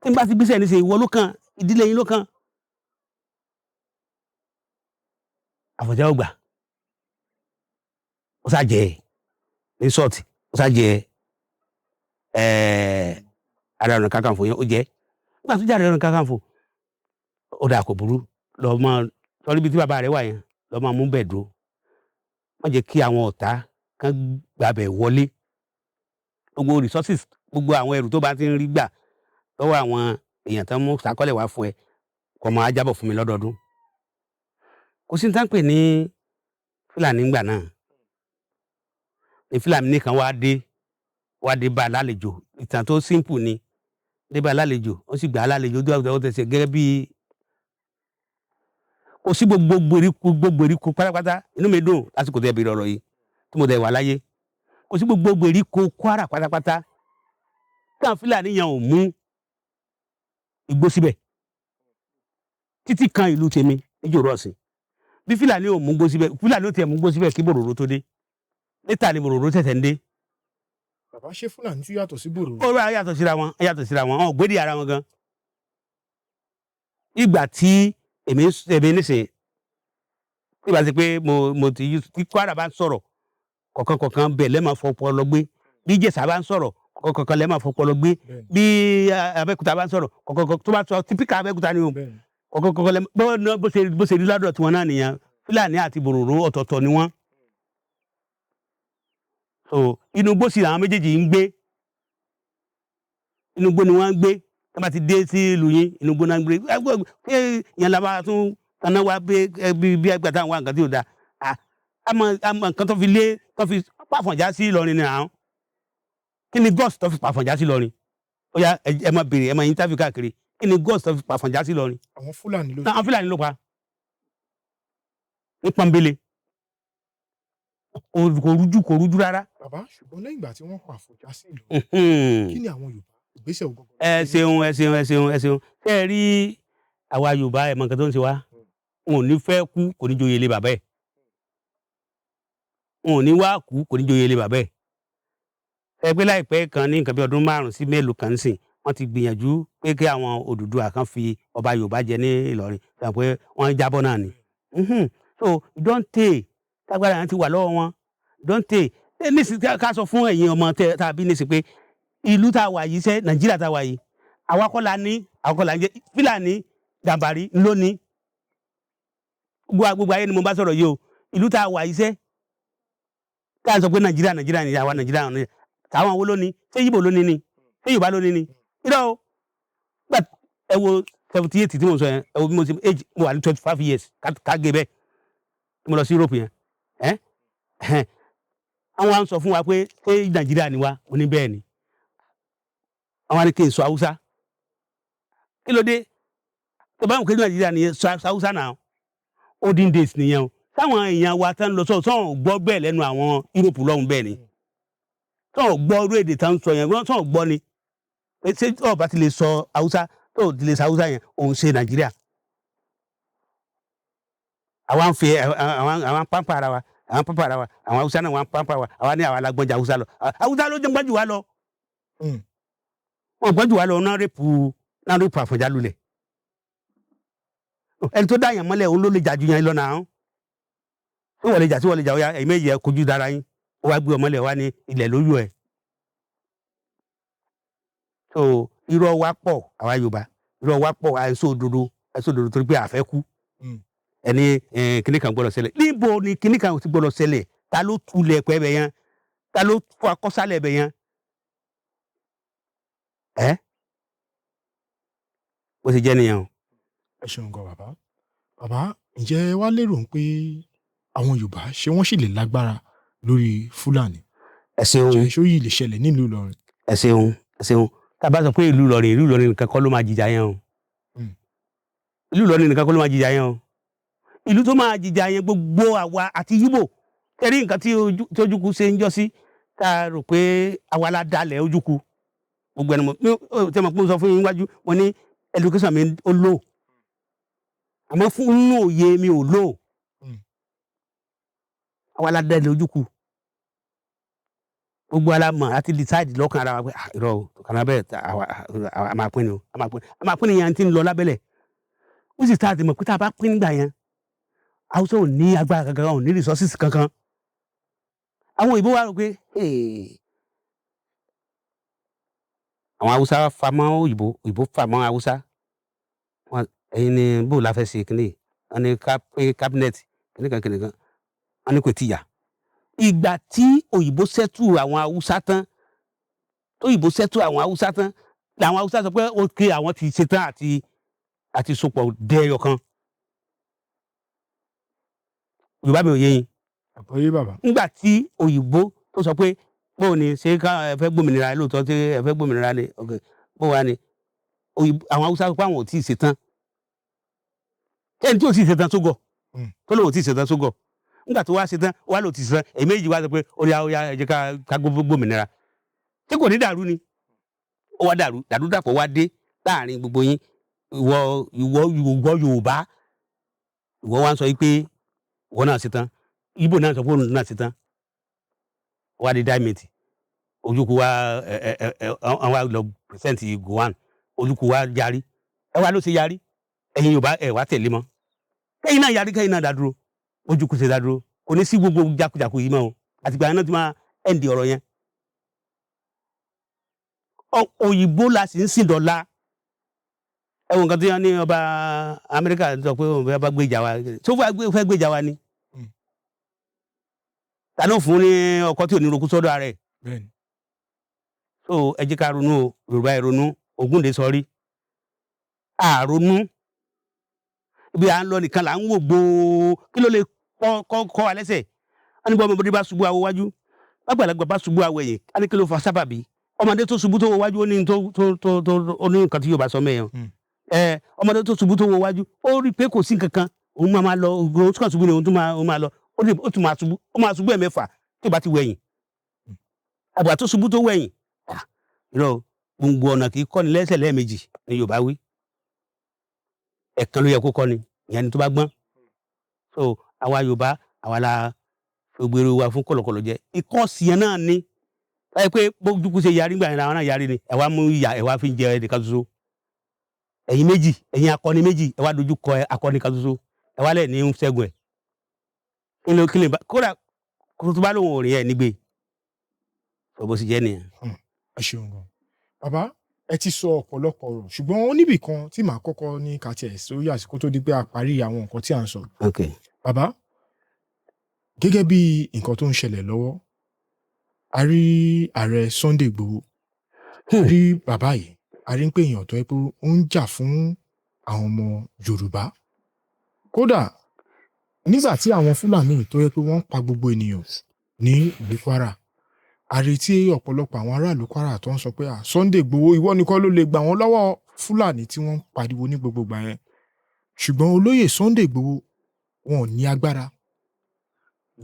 Tí n bá ti gbéṣẹ́ ní ṣe, ìwọ ló kàn, ìdílé yín ló kàn." Àfọ̀njá ò gbà. Ó sá jẹ ní sọ́ọ̀tì, ó sá jẹ Ààrẹ Ọ̀nà Kakanfò yẹn, ó jẹ. Nígbà tó jẹ Ààrẹ Ọ̀nà Kakanfò, ó dà, kò burú, lọ mọ sọrí ibi tí bàbá rẹ wà yẹn, lọ máa mú bẹ́ẹ̀ dúró, má jẹ́ kí àwọn ọ̀tá kan gbàbẹ̀ wọlé. Gbogbo resources, gbogbo àwọn ẹrù tó bá ti ń rí gbà lọ́wọ́ àwọn èèyàn tó ń mú sàkọ́lẹ̀ wá fún ẹ, kó máa jábọ̀ fún mi lọ́dọọdún. Kò sí ní tá ń pè ní Fúlàní ńgbà náà. Ní Fúlàní kan wá dé, wá dé bá a lálejò. Ìtàn tó simple ni. Dé bá a lálejò, ó sì gbà á lálejò, ó dúró, ó tẹ̀sẹ̀ gẹ́gẹ́ bí kò sí gbogbo gbèríko, gbogbo gbèríko pátápátá. Inú mi dùn lásìkò tẹ́ bèrè ọ̀rọ̀ yìí tí mo dẹ̀ wà láyé. Kò sí gbogbo gbèríko Kwara pátápátá tí àwọn Fúlàní yẹn ò mú igbó síbẹ̀, títí kan ìlú tèmi níjòrò ọ̀sìn. Bí Fúlàní ò mú gbó síbẹ̀, Fúlàní ò tiẹ̀ mú gbó síbẹ̀ kí bòròró tó dé. Níta ni bòròró tẹ̀tẹ̀ ń dé. Bàbá, ṣé Fúlàní tún yàtọ̀ sí bòròró? Ó rà, yàtọ̀ síra wọn, yàtọ̀ síra wọn, wọn ò gbédè ara wọn gan. Ìgbà tí èmi nísìn, tí ìgbà tí pé mo ti tí Kwara bá ń sọ̀rọ̀, kọ̀ọ̀kan kọ̀ọ̀kan bẹ̀ lẹ́ẹ̀ máa fọpọlọ gbé. Bí Ìjẹ̀ṣà bá ń sọ̀rọ̀, kọ̀ọ̀kan kọ̀ọ̀kan lẹ́ẹ̀ máa fọpọlọ gbé. Bí Abẹ́òkúta bá ń sọ̀rọ̀, kọ̀ọ̀kan kọ̀ọ̀kan tó bá sọ, typical Abẹ́òkúta ni o. Kọ̀ọ̀kan kọ̀ọ̀kan lẹ́ẹ̀ bó ṣe rí lọ́dọ̀ tiwọn náà nìyẹn. Fúlàní àti bòròró, ọ̀tọ̀ọ̀tọ̀ ni wọ́n. So inú igbó sì làwọn méjèèjì ń gbé. Inú igbó ni wọ́n ń gbé. Tí wọ́n bá ti dé sí ìlú yín, inú igbó náà ń gbé. Ṣé ìyẹn la bá tún kaná wá bí bí ẹgbẹ́ táwọn wá nǹkan tí ò da? Àmọ́ àmọ́ nǹkan tó fi lé, tó fi pàfọ̀njá sí Ìlọrin ni àwọn. Kí ni gọ́ọ̀sì tó fi pàfọ̀njá sí Ìlọrin? Ó yá, ẹ máa béèrè, ẹ máa interview káàkiri. Kí ni gọ́ọ̀sì tó fi pàfọ̀njá sí Ìlọrin? Àwọn Fúlàní ló Àwọn Fúlàní ló pa ní pọ́nbélé. Kò rújú, kò rújú rárá. Bàbá, ṣùgbọ́n lẹ́yìn ìgbà tí wọ́n pa Àfọ̀njá sí ìlú, kí ni àwọn Yorùbá, ìgbésẹ̀ wo gangan? Ẹ ṣeun, ẹ ṣeun, ẹ ṣeun, ẹ ṣeun. Ṣé ẹ rí àwa Yorùbá, ẹ mọ nǹkan tó ń ṣe wá. Wọn ò ní fẹ́ kú, kò ní joyè ilé bàbá ẹ̀. Wọn ò ní wá kú, kò ní joyè ilé bàbá ẹ̀. Ẹ pé láìpẹ́ kan ní nǹkan bí ọdún 5 sí mélòó kan sìn, wọ́n ti gbìyànjú pé kí àwọn Odùduwà kan fi ọba Yorùbá jẹ ní Ìlọrin, sọ pé wọ́n jábọ́ náà ni. So ìdọ́ǹtè tágbára yẹn ti wà lọ́wọ́ wọn, ìdọ́ǹtè nísìsiyìí ká sọ fún ẹ̀yin ọmọ tàbí nísìsiyìí pé ìlú tá a wà yìí sẹ́, Nàìjíríà tá a wà yìí, àwa kọ́ la ní, àwa kọ́ la ń jẹ́ Fúlàní Gàmbàrí lónìí. Gbogbo ayé ni mo bá sọ̀rọ̀ yìí o. Ìlú tá a wà yìí sẹ́, tá a sọ pé Nàìjíríà Nàìjíríà ni àwa Nàìjíríà ni, táwọn wo ló ní? Ṣé Yíbò ló ní ni? Ṣé Yorùbá ló ní ni? Irọ́ o. Gbà ẹ wo 78 tí mo sọ yẹn, ẹ wo bí mo ṣe age, mo wà ní 25 years ká gé bẹ́ẹ̀ mo lọ sí Europe yẹn. Ẹ àwọn à ń sọ fún wa pé ṣé Nàìjíríà ni wa? Mo ní bẹ́ẹ̀ ni. Àwọn á ní kí n sọ Haúsá. Kí ló dé? Tó bá wọn kí Nàìjíríà ni, sọ Haúsá náà. Olden days nìyẹn o. Táwọn èèyàn wa tán lọ sọ sọ̀rọ̀ gbọ́ bẹ́ẹ̀ lẹ́nu àwọn Europe lọ́hùn bẹ́ẹ̀ ni. Sọ̀rọ̀ gbọ́ orí èdè tán sọ yẹn, sọ̀rọ̀ gbọ́ ni. Ṣé tó bá ti lè sọ Haúsá, tó ti lè sọ Haúsá yẹn, òun ṣe Nàìjíríà. Àwa ń fi àwọn pampa ara wa, àwọn pampa ara wa, àwọn Haúsá náà wọ́n pampa wa, àwa ní àwa la gbọ́n ju Haúsá lọ. Haúsá ló jẹ́ gbọ́n jù wá lọ. Wọ́n gbọ́n jù wá lọ, náà rape Àfọ̀njá lulẹ̀. Ẹni tó dá yàn mọ́lẹ̀, òun ló lè jà ju yẹn lọ náà. Tí wọ́n lè jà, tí wọ́n lè jà, ó yá, ẹ̀yin méjì ẹ kojú dára yín. Ó wá gbé ọmọlẹ̀ wá ní ilẹ̀ lójú ẹ̀. So irọ́ wa pọ̀, àwa Yorùbá, irọ́ wa pọ̀, àìsàn òdodo, àìsàn òdodo torí pé àfẹ́ kú. Ẹni kíní kan gbọ́dọ̀ ṣẹlẹ̀. Níbo ni kíní kan ti gbọ́dọ̀ ṣẹlẹ̀? Ta ló tulẹ̀ pẹ́ bẹ̀ yẹn? Ta ló fọ akọ́sálẹ̀ bẹ̀ yẹn? Ẹ́ bó ṣe jẹ́ nìyẹn o. Ẹ ṣeun gan bàbá. Bàbá, ǹjẹ́ ẹ wá lérò pé àwọn Yorùbá ṣé wọ́n sì lè lágbára lórí Fúlàní? Ẹ ṣeun. Ǹjẹ́ ṣó yìí lè ṣẹlẹ̀ nílùú Ìlọrin? Ẹ ṣeun, ẹ ṣeun. Tá a bá sọ pé ìlú Ìlọrin, ìlú Ìlọrin nìkan kọ́ ló máa jìjà yẹn o. Ìlú Ìlọrin nìkan kọ́ ló máa jìjà yẹn o. Ìlú tó máa jìjà yẹn, gbogbo àwa àti Yíbò. Kẹ́rí nǹkan tí Ojukwu ṣe ń jọ sí, tá a rò pé àwa la dalẹ̀ Ojukwu. Gbogbo ẹni mo tẹ́ mọ̀ pé mo sọ fún yín wájú, mo ní education mi ó low. Àmọ́ fún inú òye mi ò low. Àwa la dalẹ̀ Ojukwu. Gbogbo ala mọ̀ àti decide lọ́kàn ara wa pé irọ́ o, kàná bẹ́ẹ̀, àwa a máa pín ni o, a máa pín, a máa pín ni yẹn ti ń lọ lábẹ́lẹ̀. Ó sì start mọ̀ pé tá a bá pín nígbà yẹn, Haúsá ò ní agbára kankan, ò ní resources kankan. Àwọn òyìnbó wa rò pé àwọn Haúsá fa mọ́ òyìnbó, òyìnbó fa mọ́ Haúsá. Wọ́n ẹ̀yin ni bó la fẹ́ ṣe kíní? Wọ́n ní ká pé cabinet kíní kan kíní kan. Wọ́n ní kò tí ì yá. Ìgbà tí òyìnbó settle àwọn Haúsá tán, tó òyìnbó settle àwọn Haúsá tán, làwọn Haúsá sọ pé ok, àwọn ti ṣetán àti sopọ̀ dé ẹyọ kan. Yorùbá mi ò yé yín. Àgbọ́yé bàbá. Nígbà tí òyìnbó tó sọ pé bóò ni ṣé ká ẹ fẹ́ gbòmìnira lóòótọ́, tí ẹ fẹ́ gbòmìnira ni, ok, bó wà ní àwọn Haúsá sọ pé àwọn ò tí ì ṣetán. Ẹni tí ò tí ì ṣetán tó gọ̀, tó lóun ò tí ì ṣetán tó gọ̀. Nígbà tó wá ṣetán, wá lò tí ì ṣetán, èyí méjì wá sọ pé ó yá, ó yá, ẹ jẹ́ ká gbòmìnira. Ṣé kò ní dàrú ni? Ó wá dàrú, dàrú dàpọ̀ wá dé láàrin gbogbo yín. Ìwọ Yorùbá, ìwọ wá ń sọ pé ìwọ náà ṣetán, Ìgbò náà sọ pé òun náà ṣetán. Ó wá di dáìmẹ̀tì. Ojukwu wa ẹ ẹ ẹ ẹ wọ́n wá lọ present Gowon. Ojukwu wa yarí. Ẹ wá ló ṣe yarí. Ẹ̀yin Yorùbá ẹ wá tẹ̀lé mọ́. Kẹ́yìn náà yarí, kẹ́yìn náà dá dúró. Ojukwu ṣe dá dúró. Kò ní sí gbogbo jákujàku yìí mọ́ o. Àtìgbà yẹn náà ti máa end ọ̀rọ̀ yẹn. Òyìnbó la sì ń sìn dọ̀la. Ẹ wo nǹkan tí wọ́n ní ọba Amẹ́ríkà sọ pé òun fẹ́ bá gbéjà wa. Ṣé ó fẹ́ gbéjà wa ni? Ta ló fún ní ọkọ tí ò ní roko sọ́dọ̀ ara ẹ̀? So ẹ jẹ́ ká ronú o, Yorùbá ẹ ronú, Ògúndé sọ rí. A ronú. Ibi à ń lọ nìkan là ń wò gbòó. Kí ló lè kọ́ wa lẹ́sẹ̀? Wọ́n ní bí ọmọdé bá ṣubú awo wájú, bàgbàlagbà bá ṣubú awo ẹ̀yìn, á ní kí ló fa sábàbí? Ọmọdé tó ṣubú tó wo wájú, ó ní tó tó tó tó ó ní nǹkan tí Yorùbá sọ mẹ́yàn. Ọmọdé tó ṣubú tó wo wájú, ó rí i pé kò sí nǹkan kan, òun máa máa lọ, òun tún kàn ṣubú ni òun tún máa, òun máa lọ, ó ní, ó tún máa ṣubú, ó máa ṣubú ẹ̀mẹ́fà tí ó bá ti wẹ̀yìn. Àgbà tó ṣubú tó wẹ̀yìn, irọ́, gbòǹgbò ọ̀nà kì í kọ́ni lẹ́sẹ̀ lẹ́ẹ̀mejì ni Yorùbá wí. Ẹ̀kan ló yẹ kó kọ́ni, ìyẹn ni tó bá gbọ́n. So àwa Yorùbá, àwa la gbèrò wa fún kọ̀lọ̀kọ̀lọ̀ jẹ. Ìkọ́sì yẹn náà ni báyìí pé bójúkú ṣe yarí gbà yẹn, làwọn náà yarí ni. Ẹ wá mú ìyà, ẹ wá fi ń jẹ ẹnìkan ṣoṣo. Ẹ̀yin méjì, ẹ̀yin akọni méjì, ẹ wá dojú kọ akọni kan ṣoṣo, ẹ wá lẹ̀ ní ń ṣẹ́gun ẹ̀. Kí ló kódà kó tó bá lóun ò rìn ẹ̀ nígbè tó bó sì jẹ́ nìyẹn. Ẹ ṣeun gan, bàbá. Ẹ ti sọ ọ̀pọ̀lọpọ̀ ọ̀rọ̀, ṣùgbọ́n ó níbì kan tí màá kọ́kọ́ ní ká tiẹ̀ sórí àsìkò tó di pé a parí àwọn nǹkan tí à ń sọ. Bàbá, gẹ́gẹ́ bí nǹkan tó ń ṣẹlẹ̀ lọ́wọ́, a rí Ààrẹ Sunday Igboho, a rí bàbá yìí, a rí pé èèyàn tó yẹ pé ó ń jà fún àwọn ọmọ Yorùbá. Kódà nígbà tí àwọn Fúlàní tó yẹ pé wọ́n ń pa gbogbo ènìyàn ní ìlú Kwara, a rí tí ọ̀pọ̀lọpọ̀ àwọn aráàlú Kwara tó ń sọ pé, "Ah, Sunday Igboho, ìwọ nìkan ló lè gbà wọ́n lọ́wọ́ Fúlàní," tí wọ́n ń pariwo ní gbogbo ìgbà yẹn. Ṣùgbọ́n olóyè Sunday Igboho, wọn ò ní agbára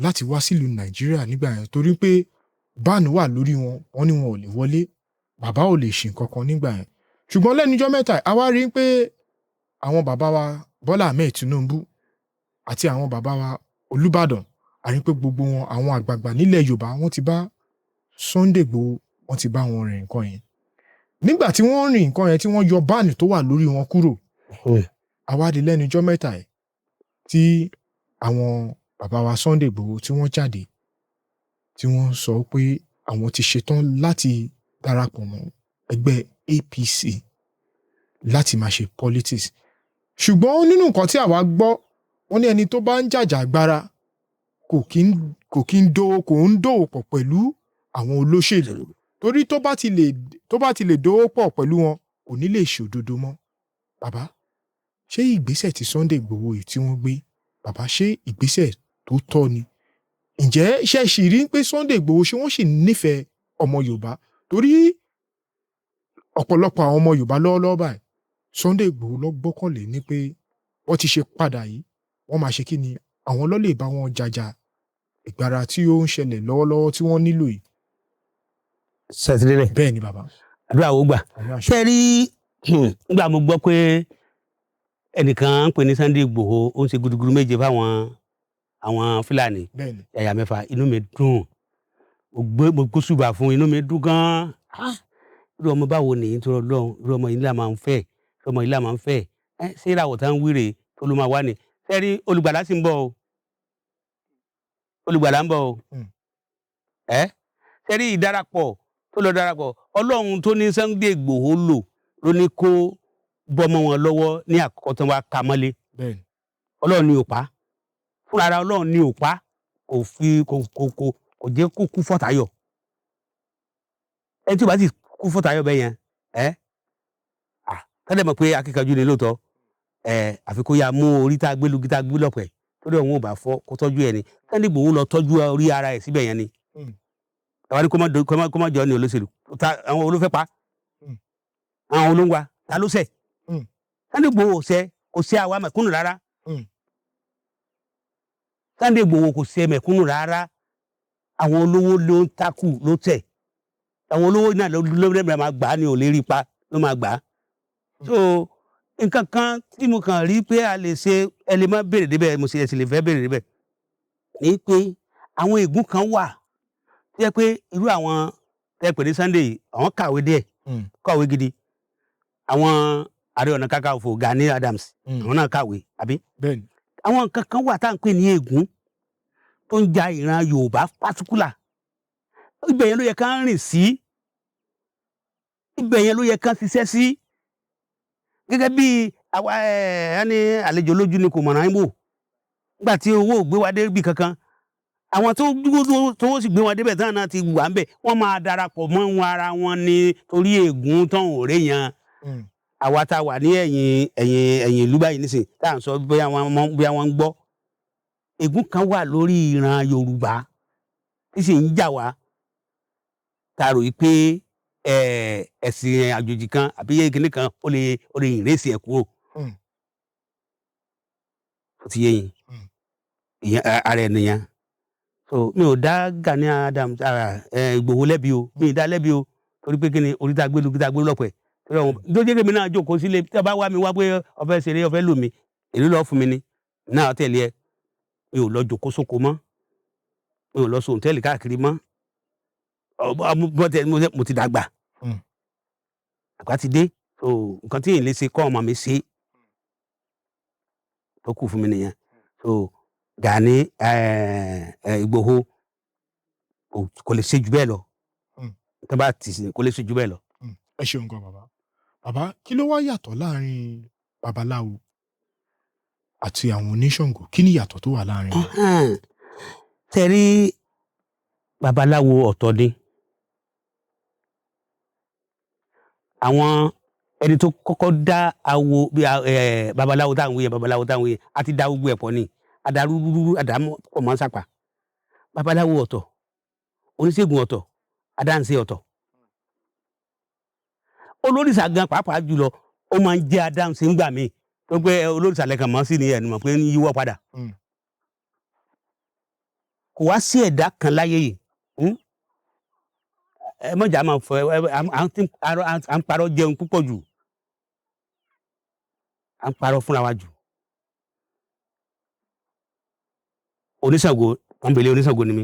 láti wá sílùú Nàìjíríà nígbà yẹn, torí pé ban wà lórí wọn. Wọ́n ní wọn ò lè wọlé, bàbá ò lè ṣe nǹkan kan nígbà yẹn. Ṣùgbọ́n lẹ́nu ijọ́ mẹ́ta yìí, a wá rí pé àwọn bàbá wa Bọ́lá Ahmed Tinubu àti àwọn bàbá wa Olúbàdàn, a rí pé gbogbo wọn, àwọn àgbààgbà nílẹ̀ Yorùbá, wọ́n ti bá Sunday Igboho, wọ́n ti bá wọn rìn nǹkan yẹn. Nígbà tí wọ́n rìn nǹkan yẹn, tí wọ́n yọ ban tó wà lórí wọn kúrò, a wá di lẹ́nu ijọ́ mẹ́ta yìí tí àwọn bàbá wa Sunday Igboho tí wọ́n jáde, tí wọ́n sọ pé àwọn ti ṣetán láti darapọ̀ mọ́ ẹgbẹ́ APC láti máa ṣe politics. Ṣùgbọ́n nínú nǹkan tí àwa gbọ́, wọ́n ní ẹni tó bá ń jàjàgbara kò ń dòwò pọ̀ pẹ̀lú àwọn olóṣèlú, torí tó bá ti lè dòwò pọ̀ pẹ̀lú wọn, kò ní lè ṣòdodo mọ́. Bàbá, ṣé ìgbésẹ̀ tí Sunday Igboho yìí tí wọ́n gbé, bàbá, ṣé ìgbésẹ̀ tó tọ́ ni? Ǹjẹ́ ṣe sì rí pé Sunday Igboho, ṣé wọ́n sì nífẹ̀ẹ́ ọmọ Yorùbá? Torí ọ̀pọ̀lọpọ̀ àwọn ọmọ Yorùbá lọ́wọ́lọ́wọ́ báyìí, Sunday Igboho ló gbọ́kànlé ní pé wọ́n ti ṣe padà yìí, wọ́n máa ṣe kí ni, àwọn ló lè bá wọn jàjà ìgbára tí ó ń ṣẹlẹ̀ lọ́wọ́lọ́wọ́ tí wọ́n nílò yìí. Sẹ́tìrẹ́lẹ̀. Bẹ́ẹ̀ ni, bàbá. Àdúrà wo gbà. Àmín, àṣẹ. Ṣe rí, nígbà mo gbọ́ pé ẹnìkan ń pè ní Sunday Igboho, ó ń ṣe gudugudu méje fáwọn àwọn Fúlàní, bẹ́ẹ̀ ni yàyà mẹ́fà, inú mi dùn. Mo gbé, mo gbósùbà fún, inú mi dùn gan-an. Ah, irú ọmọ báwo nìyí tó lọ́hùn? Irú ọmọ yìí là máa ń fẹ́, irú ọmọ yìí là máa ń fẹ́. Ẹ ṣé ìràwọ̀ tá ń wíre tó ló máa wá ni? Ṣe rí, olùgbàlà sì ń bọ̀ o, olùgbàlà ń bọ̀ o. Ẹ ṣe rí, ìdarapọ̀ tó lọ darapọ̀, Ọlọ́run tó ní Sunday Igboho lò ló ní kó bọ́mọ wọn lọ́wọ́ ní àkọ́kọ́ tó wá ka mọ́lé. bẹ́ẹ̀ ni Ọlọ́run ni ò pa fúnra ara, Ọlọ́run ni ò pa, kò fi kò jẹ́ kó kú fọ́tàyọ̀. Ẹni tí ó bá sì kú fọ́tàyọ̀ bẹ́ẹ̀ yẹn, ẹ́ à tẹ́lẹ̀ mọ̀ pé akíkanjú ni lóòótọ́ ẹ, àfi kó yá mú orí tá a gbé lugi tá a gbé lọ́pẹ̀, torí òun ò bá fọ́, kó tọ́jú ẹ ni. Sunday Igboho lọ tọ́jú orí ara ẹ̀ síbẹ̀ yẹn ni. Ẹ wá ní kó má jọ ní olóṣèlú ta àwọn olófẹ́ pa àwọn olóńgbà ta ló ṣẹ̀? Sunday Igboho ò ṣẹ̀, kò ṣẹ̀ àwa mẹ̀kúnnù rárá. Sunday Igboho kò ṣẹ̀ mẹ̀kúnnù rárá. Àwọn olówó ló ń takù ló tẹ̀. Àwọn olówó náà ló ló máa gbà á ní, ò lè rí pa ló máa gbà á. So nǹkan kan tí mo kàn rí pé a lè ṣe, ẹ lè má béèrè débẹ̀, mo sì ẹ sì lè fẹ́ béèrè débẹ̀, ní pé àwọn ègún kan wà tó yẹ pé irú àwọn tẹ́ pè ní Sunday yìí, àwọn kàwé díẹ̀, kàwé gidi. Àwọn Ààrẹ Ọ̀nà Kakanfò Gani Adams, àwọn náà kàwé, àbí? Bẹ́ẹ̀ ni. Àwọn nǹkan kan wà tá à ń pè ní ègún tó ń ja ìran Yorùbá particular. Ibẹ̀ yẹn ló yẹ ká rìn sí, ibẹ̀ yẹn ló yẹ ká ṣiṣẹ́ sí. Gẹ́gẹ́ bí àwa ẹ̀ ní àlejò lójú ni kò mọ̀ràn wò. Nígbà tí owó ò gbé wa débi kankan, àwọn tó dúró tó sì gbé wọn débẹ̀ tán náà ti wà ń bẹ̀, wọ́n máa darapọ̀ mọ́ wọn ara wọn ní torí ègún tán ò rè yan. Àwa tá a wà ní ẹ̀yìn ìlú báyìí nísìn, tá à ń sọ bóyá wọn mọ̀, bóyá wọn ń gbọ́, ègún kan wà lórí ìran Yorùbá tí sì ń jà wá, tá a rò yìí pé ẹ̀sìn àjòjì kan àbí kíní kan ó lè ìrèsì ẹ̀ kúrò. Ó ti yé yín? Ìyẹn ara ẹ̀ nìyẹn. So mi ò dá Gani Adams ara Ìgbòho lẹ́bi o, mi ì dá lẹ́bi o, torí pé kí ni orí tá a gbé lu kí tá a gbé lọ́pẹ́ torí àwọn tó jẹ́ kémi náà jókòó sílé. Tí a bá wá mi wá pé ó fẹ́ ṣeré, ó fẹ́ lù mí, èló lọ́ọ́ fún mi ni náà tẹ̀lé ẹ. Mi ò lọ jòkó sóko mọ́, mi ò lọ sọ hòtẹ́ẹ̀lì káàkiri mọ́. Mo ti dàgbà. Àgbà ti dé, so nǹkan tí èyí lè ṣe kọ́ ọmọ mi ṣe tó kù fún mi nìyẹn. So Gani Ìgbòho kò lè ṣe jù bẹ́ẹ̀ lọ. Tó bá tì sí, kò lè ṣe jù bẹ́ẹ̀ lọ. Ẹ ṣeun gan, bàbá. Bàbá, kí ló wá yàtọ̀ láàrin babaláwo àti àwọn oníṣàngó? Kí ni ìyàtọ̀ tó wà láàrin wọn? Tẹ̀rí, babaláwo ọ̀tọ̀ ni. Àwọn ẹni tó kọ́kọ́ dá awo bí babaláwo táwọn wí yẹn, babaláwo táwọn wí yẹn, a ti dá gbogbo ẹ̀ pọ̀ ni, adarúrúrú àdámọ́ pọ̀ mọ́ sápà. Babaláwo ọ̀tọ̀, oníṣègùn ọ̀tọ̀, adáǹṣe ọ̀tọ̀. Olórìṣà gan pàápàá jùlọ, ó máa ń jẹ́ adáǹṣe ńgbà míì tó pé olórìṣà lẹ́kàn mọ́ sí ni ẹnu mọ̀ pé ń yíwọ́ padà. Kò wá sí ẹ̀dá kan láyé yìí, Ẹ mọ̀jà máa fọ ẹ, à ń parọ́ jẹun púpọ̀ jù, à ń parọ́ fúnra wa jù. Oníṣàngó pọ́nbélé, oníṣàngó ni mí.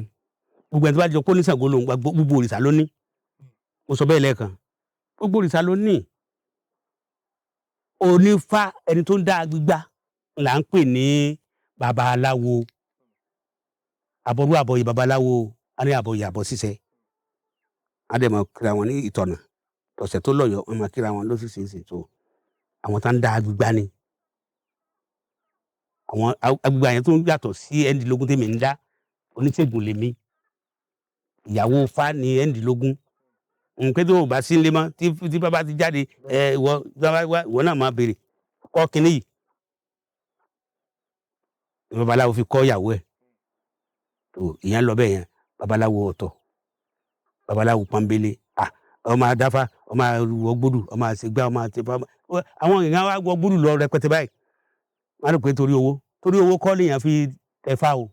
Gbogbo ẹni tó bá jọ pé oníṣàngó lòun, gbogbo òrìṣà ló ní. Mo sọ bẹ́ẹ̀ lẹ́ẹ̀kan, gbogbo òrìṣà ló ní. Onífá, ẹni tó ń dá gbígbá là ń pè ní babaláwo. Àbọrú àbọyè babaláwo, á ní àbọyè àbọ̀ ṣíṣe, á dẹ̀ máa kíra wọn ní ìtọ̀nà ọ̀sẹ̀ tó lọ́yọ̀ọ́, wọ́n máa kíra wọn lóṣìṣẹ́. Tó àwọn tá ń dá gbígbá ni àwọn agbègbè yẹn tó ń yàtọ̀ sí ẹ̀ńdínlógún tèmi ń dá. Oníṣègùn lèmi, ìyàwó Ifá ní ẹ̀ńdínlógún. Nǹkan tó o bá sí nílé mọ́, tí bàbá ti jáde, ẹ ìwọ ìwọ náà máa béèrè kọ́ kínní yìí. Babaláwo fi kọ́ ìyàwó ẹ̀ tó ìyẹn lọ bẹ́ẹ̀ yẹn. Babaláwo ọ̀tọ̀, babaláwo pọ́nbélé. Ọmọ adáfá, ọmọ wọgbódù, ọmọ àṣegbá, ọmọ àtẹfá. Àwọn èèyàn wa wọgbódù lọ rẹpẹtẹ báyìí, wọn rò pé torí owó, torí owó kọ́ lèèyàn fi tẹ̀fá o.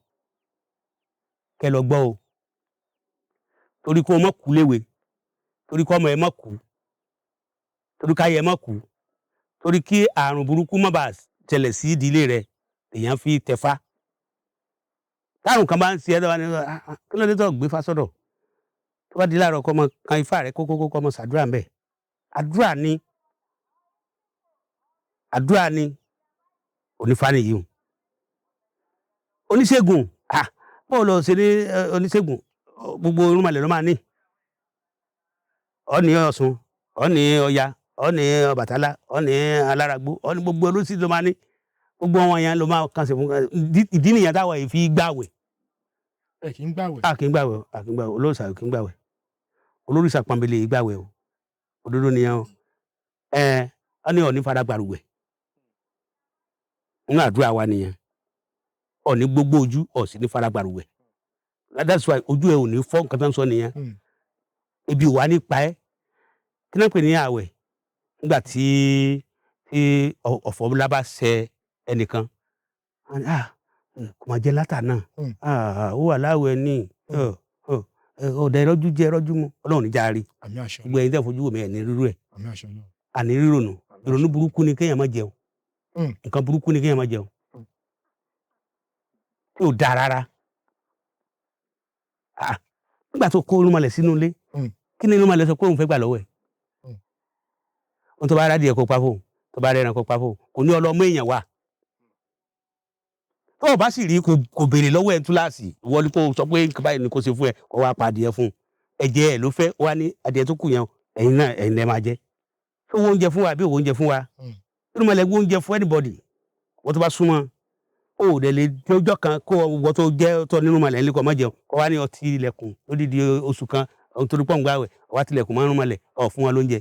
Kẹ lọ gbọ́ o, torí kó o mọ̀ kú léwe, torí kó ọmọ ẹ mọ̀ kú, torí káyé ẹ mọ̀ kú, torí kí àrùn burúkú má bàa ṣẹlẹ̀ sí ìdílé rẹ èèyàn fi tẹ̀fá. Táàrùn kan bá ń ṣe ẹ́ lọ́wọ́ ni, kí ló dé tó gbé fá sọ́dọ̀? Tó bá di láàárọ̀, kọ́ ọmọ kan ifá rẹ kókókó, kọ́ ọmọ ṣàdúrà ńbẹ̀. Àdúrà ni, àdúrà ni. Onífá nìyí o. Oníṣègùn, báwo lọ ṣe ní oníṣègùn? Gbogbo irúnmọlẹ̀ ló máa ní. Ọ ní Ọ̀ṣun, ọ ní Ọya, ọ ní Ọbàtálá, ọ ní Alárágbó, ọ ní gbogbo olóṣì ló máa ní. Gbogbo wọn yẹn ló máa kàn sí fún. Ìdí nìyẹn táwọn yìí fi gbàwẹ̀. Ẹ kì í gbàwẹ̀? A kì í gbàwẹ̀, a kì í gbàwẹ̀. Olóòṣà kì í gbàwẹ̀, olórìṣà pọ́nbélé yìí gbàwẹ̀ o. Òdodo nìyẹn o. Ẹ ọ ní ọ̀ní fara gbàrúwẹ̀ nínú àdúrà wa nìyẹn. Ọ̀ní gbogbo ojú ọ̀sìn ní fara gbàrúwẹ̀. That's why ojú ẹ ò ní fọ́. Nǹkan tó ń sọ nìyẹn. Ebi ò wá ní pa ẹ́. Kí náà pè ní àwẹ̀? Nígbà tí ọ̀fọ̀ ńlá bá ṣẹ ẹnìkan, kò máa jẹ látà náà, ó wà láwẹ̀ ní ọ̀dà ìrọ́jú jẹ ìrọ́jú mu. Ọlọ́run níjà rí. Gbogbo ẹ̀yin tẹ́ fojú wò mí, ẹ̀ ní rírú ẹ̀. Àní rírònú. Ìrònú burúkú ni kéèyàn má jẹun. Nǹkan burúkú ni kéèyàn má jẹun tí ò dáa rárá. Nígbà tó kó irúnmọlẹ̀ sínú ilé, kí ni irúnmọlẹ̀ sọ pé òun fẹ́ gbà lọ́wọ́ ẹ̀? Ohun tó bá rádìí ẹ̀ kó pa fóun, tó bá rẹ́ran kó pa fóun. Kò ní ọlọ́mọ èèyàn wà. Tó o bá sì rí, kò béèrè lọ́wọ́ ẹ̀ túláàsì. Ìwọ ni kò sọ pé nǹkan báyìí ni kò ṣe fún ẹ, kó wá pa adìẹ fún un. Ẹ̀jẹ̀ ẹ̀ ló fẹ́ wá ní adìẹ tó kù yẹn, ẹ̀yin náà, ẹ̀yin lẹ́ máa jẹ. Tó owó oúnjẹ fún wa àbí owó oúnjẹ fún wa? Irúnmọlẹ̀ gbó oúnjẹ fún anybody wọ́n tó bá súnmọ́. O ò dẹ̀ lè ọjọ́ kan kó wọ́n tó jẹ́ tó nínú mọ̀lẹ́ ńlẹ́ kọ́ má jẹun, kó wá ní ọtí ilẹ̀kùn lódìdí oṣù kan torí pọ̀ ń gbààwẹ̀, ọwá tilẹ̀kùn márùn mọ́lẹ̀, ọ̀ fún wọn lóúnjẹ,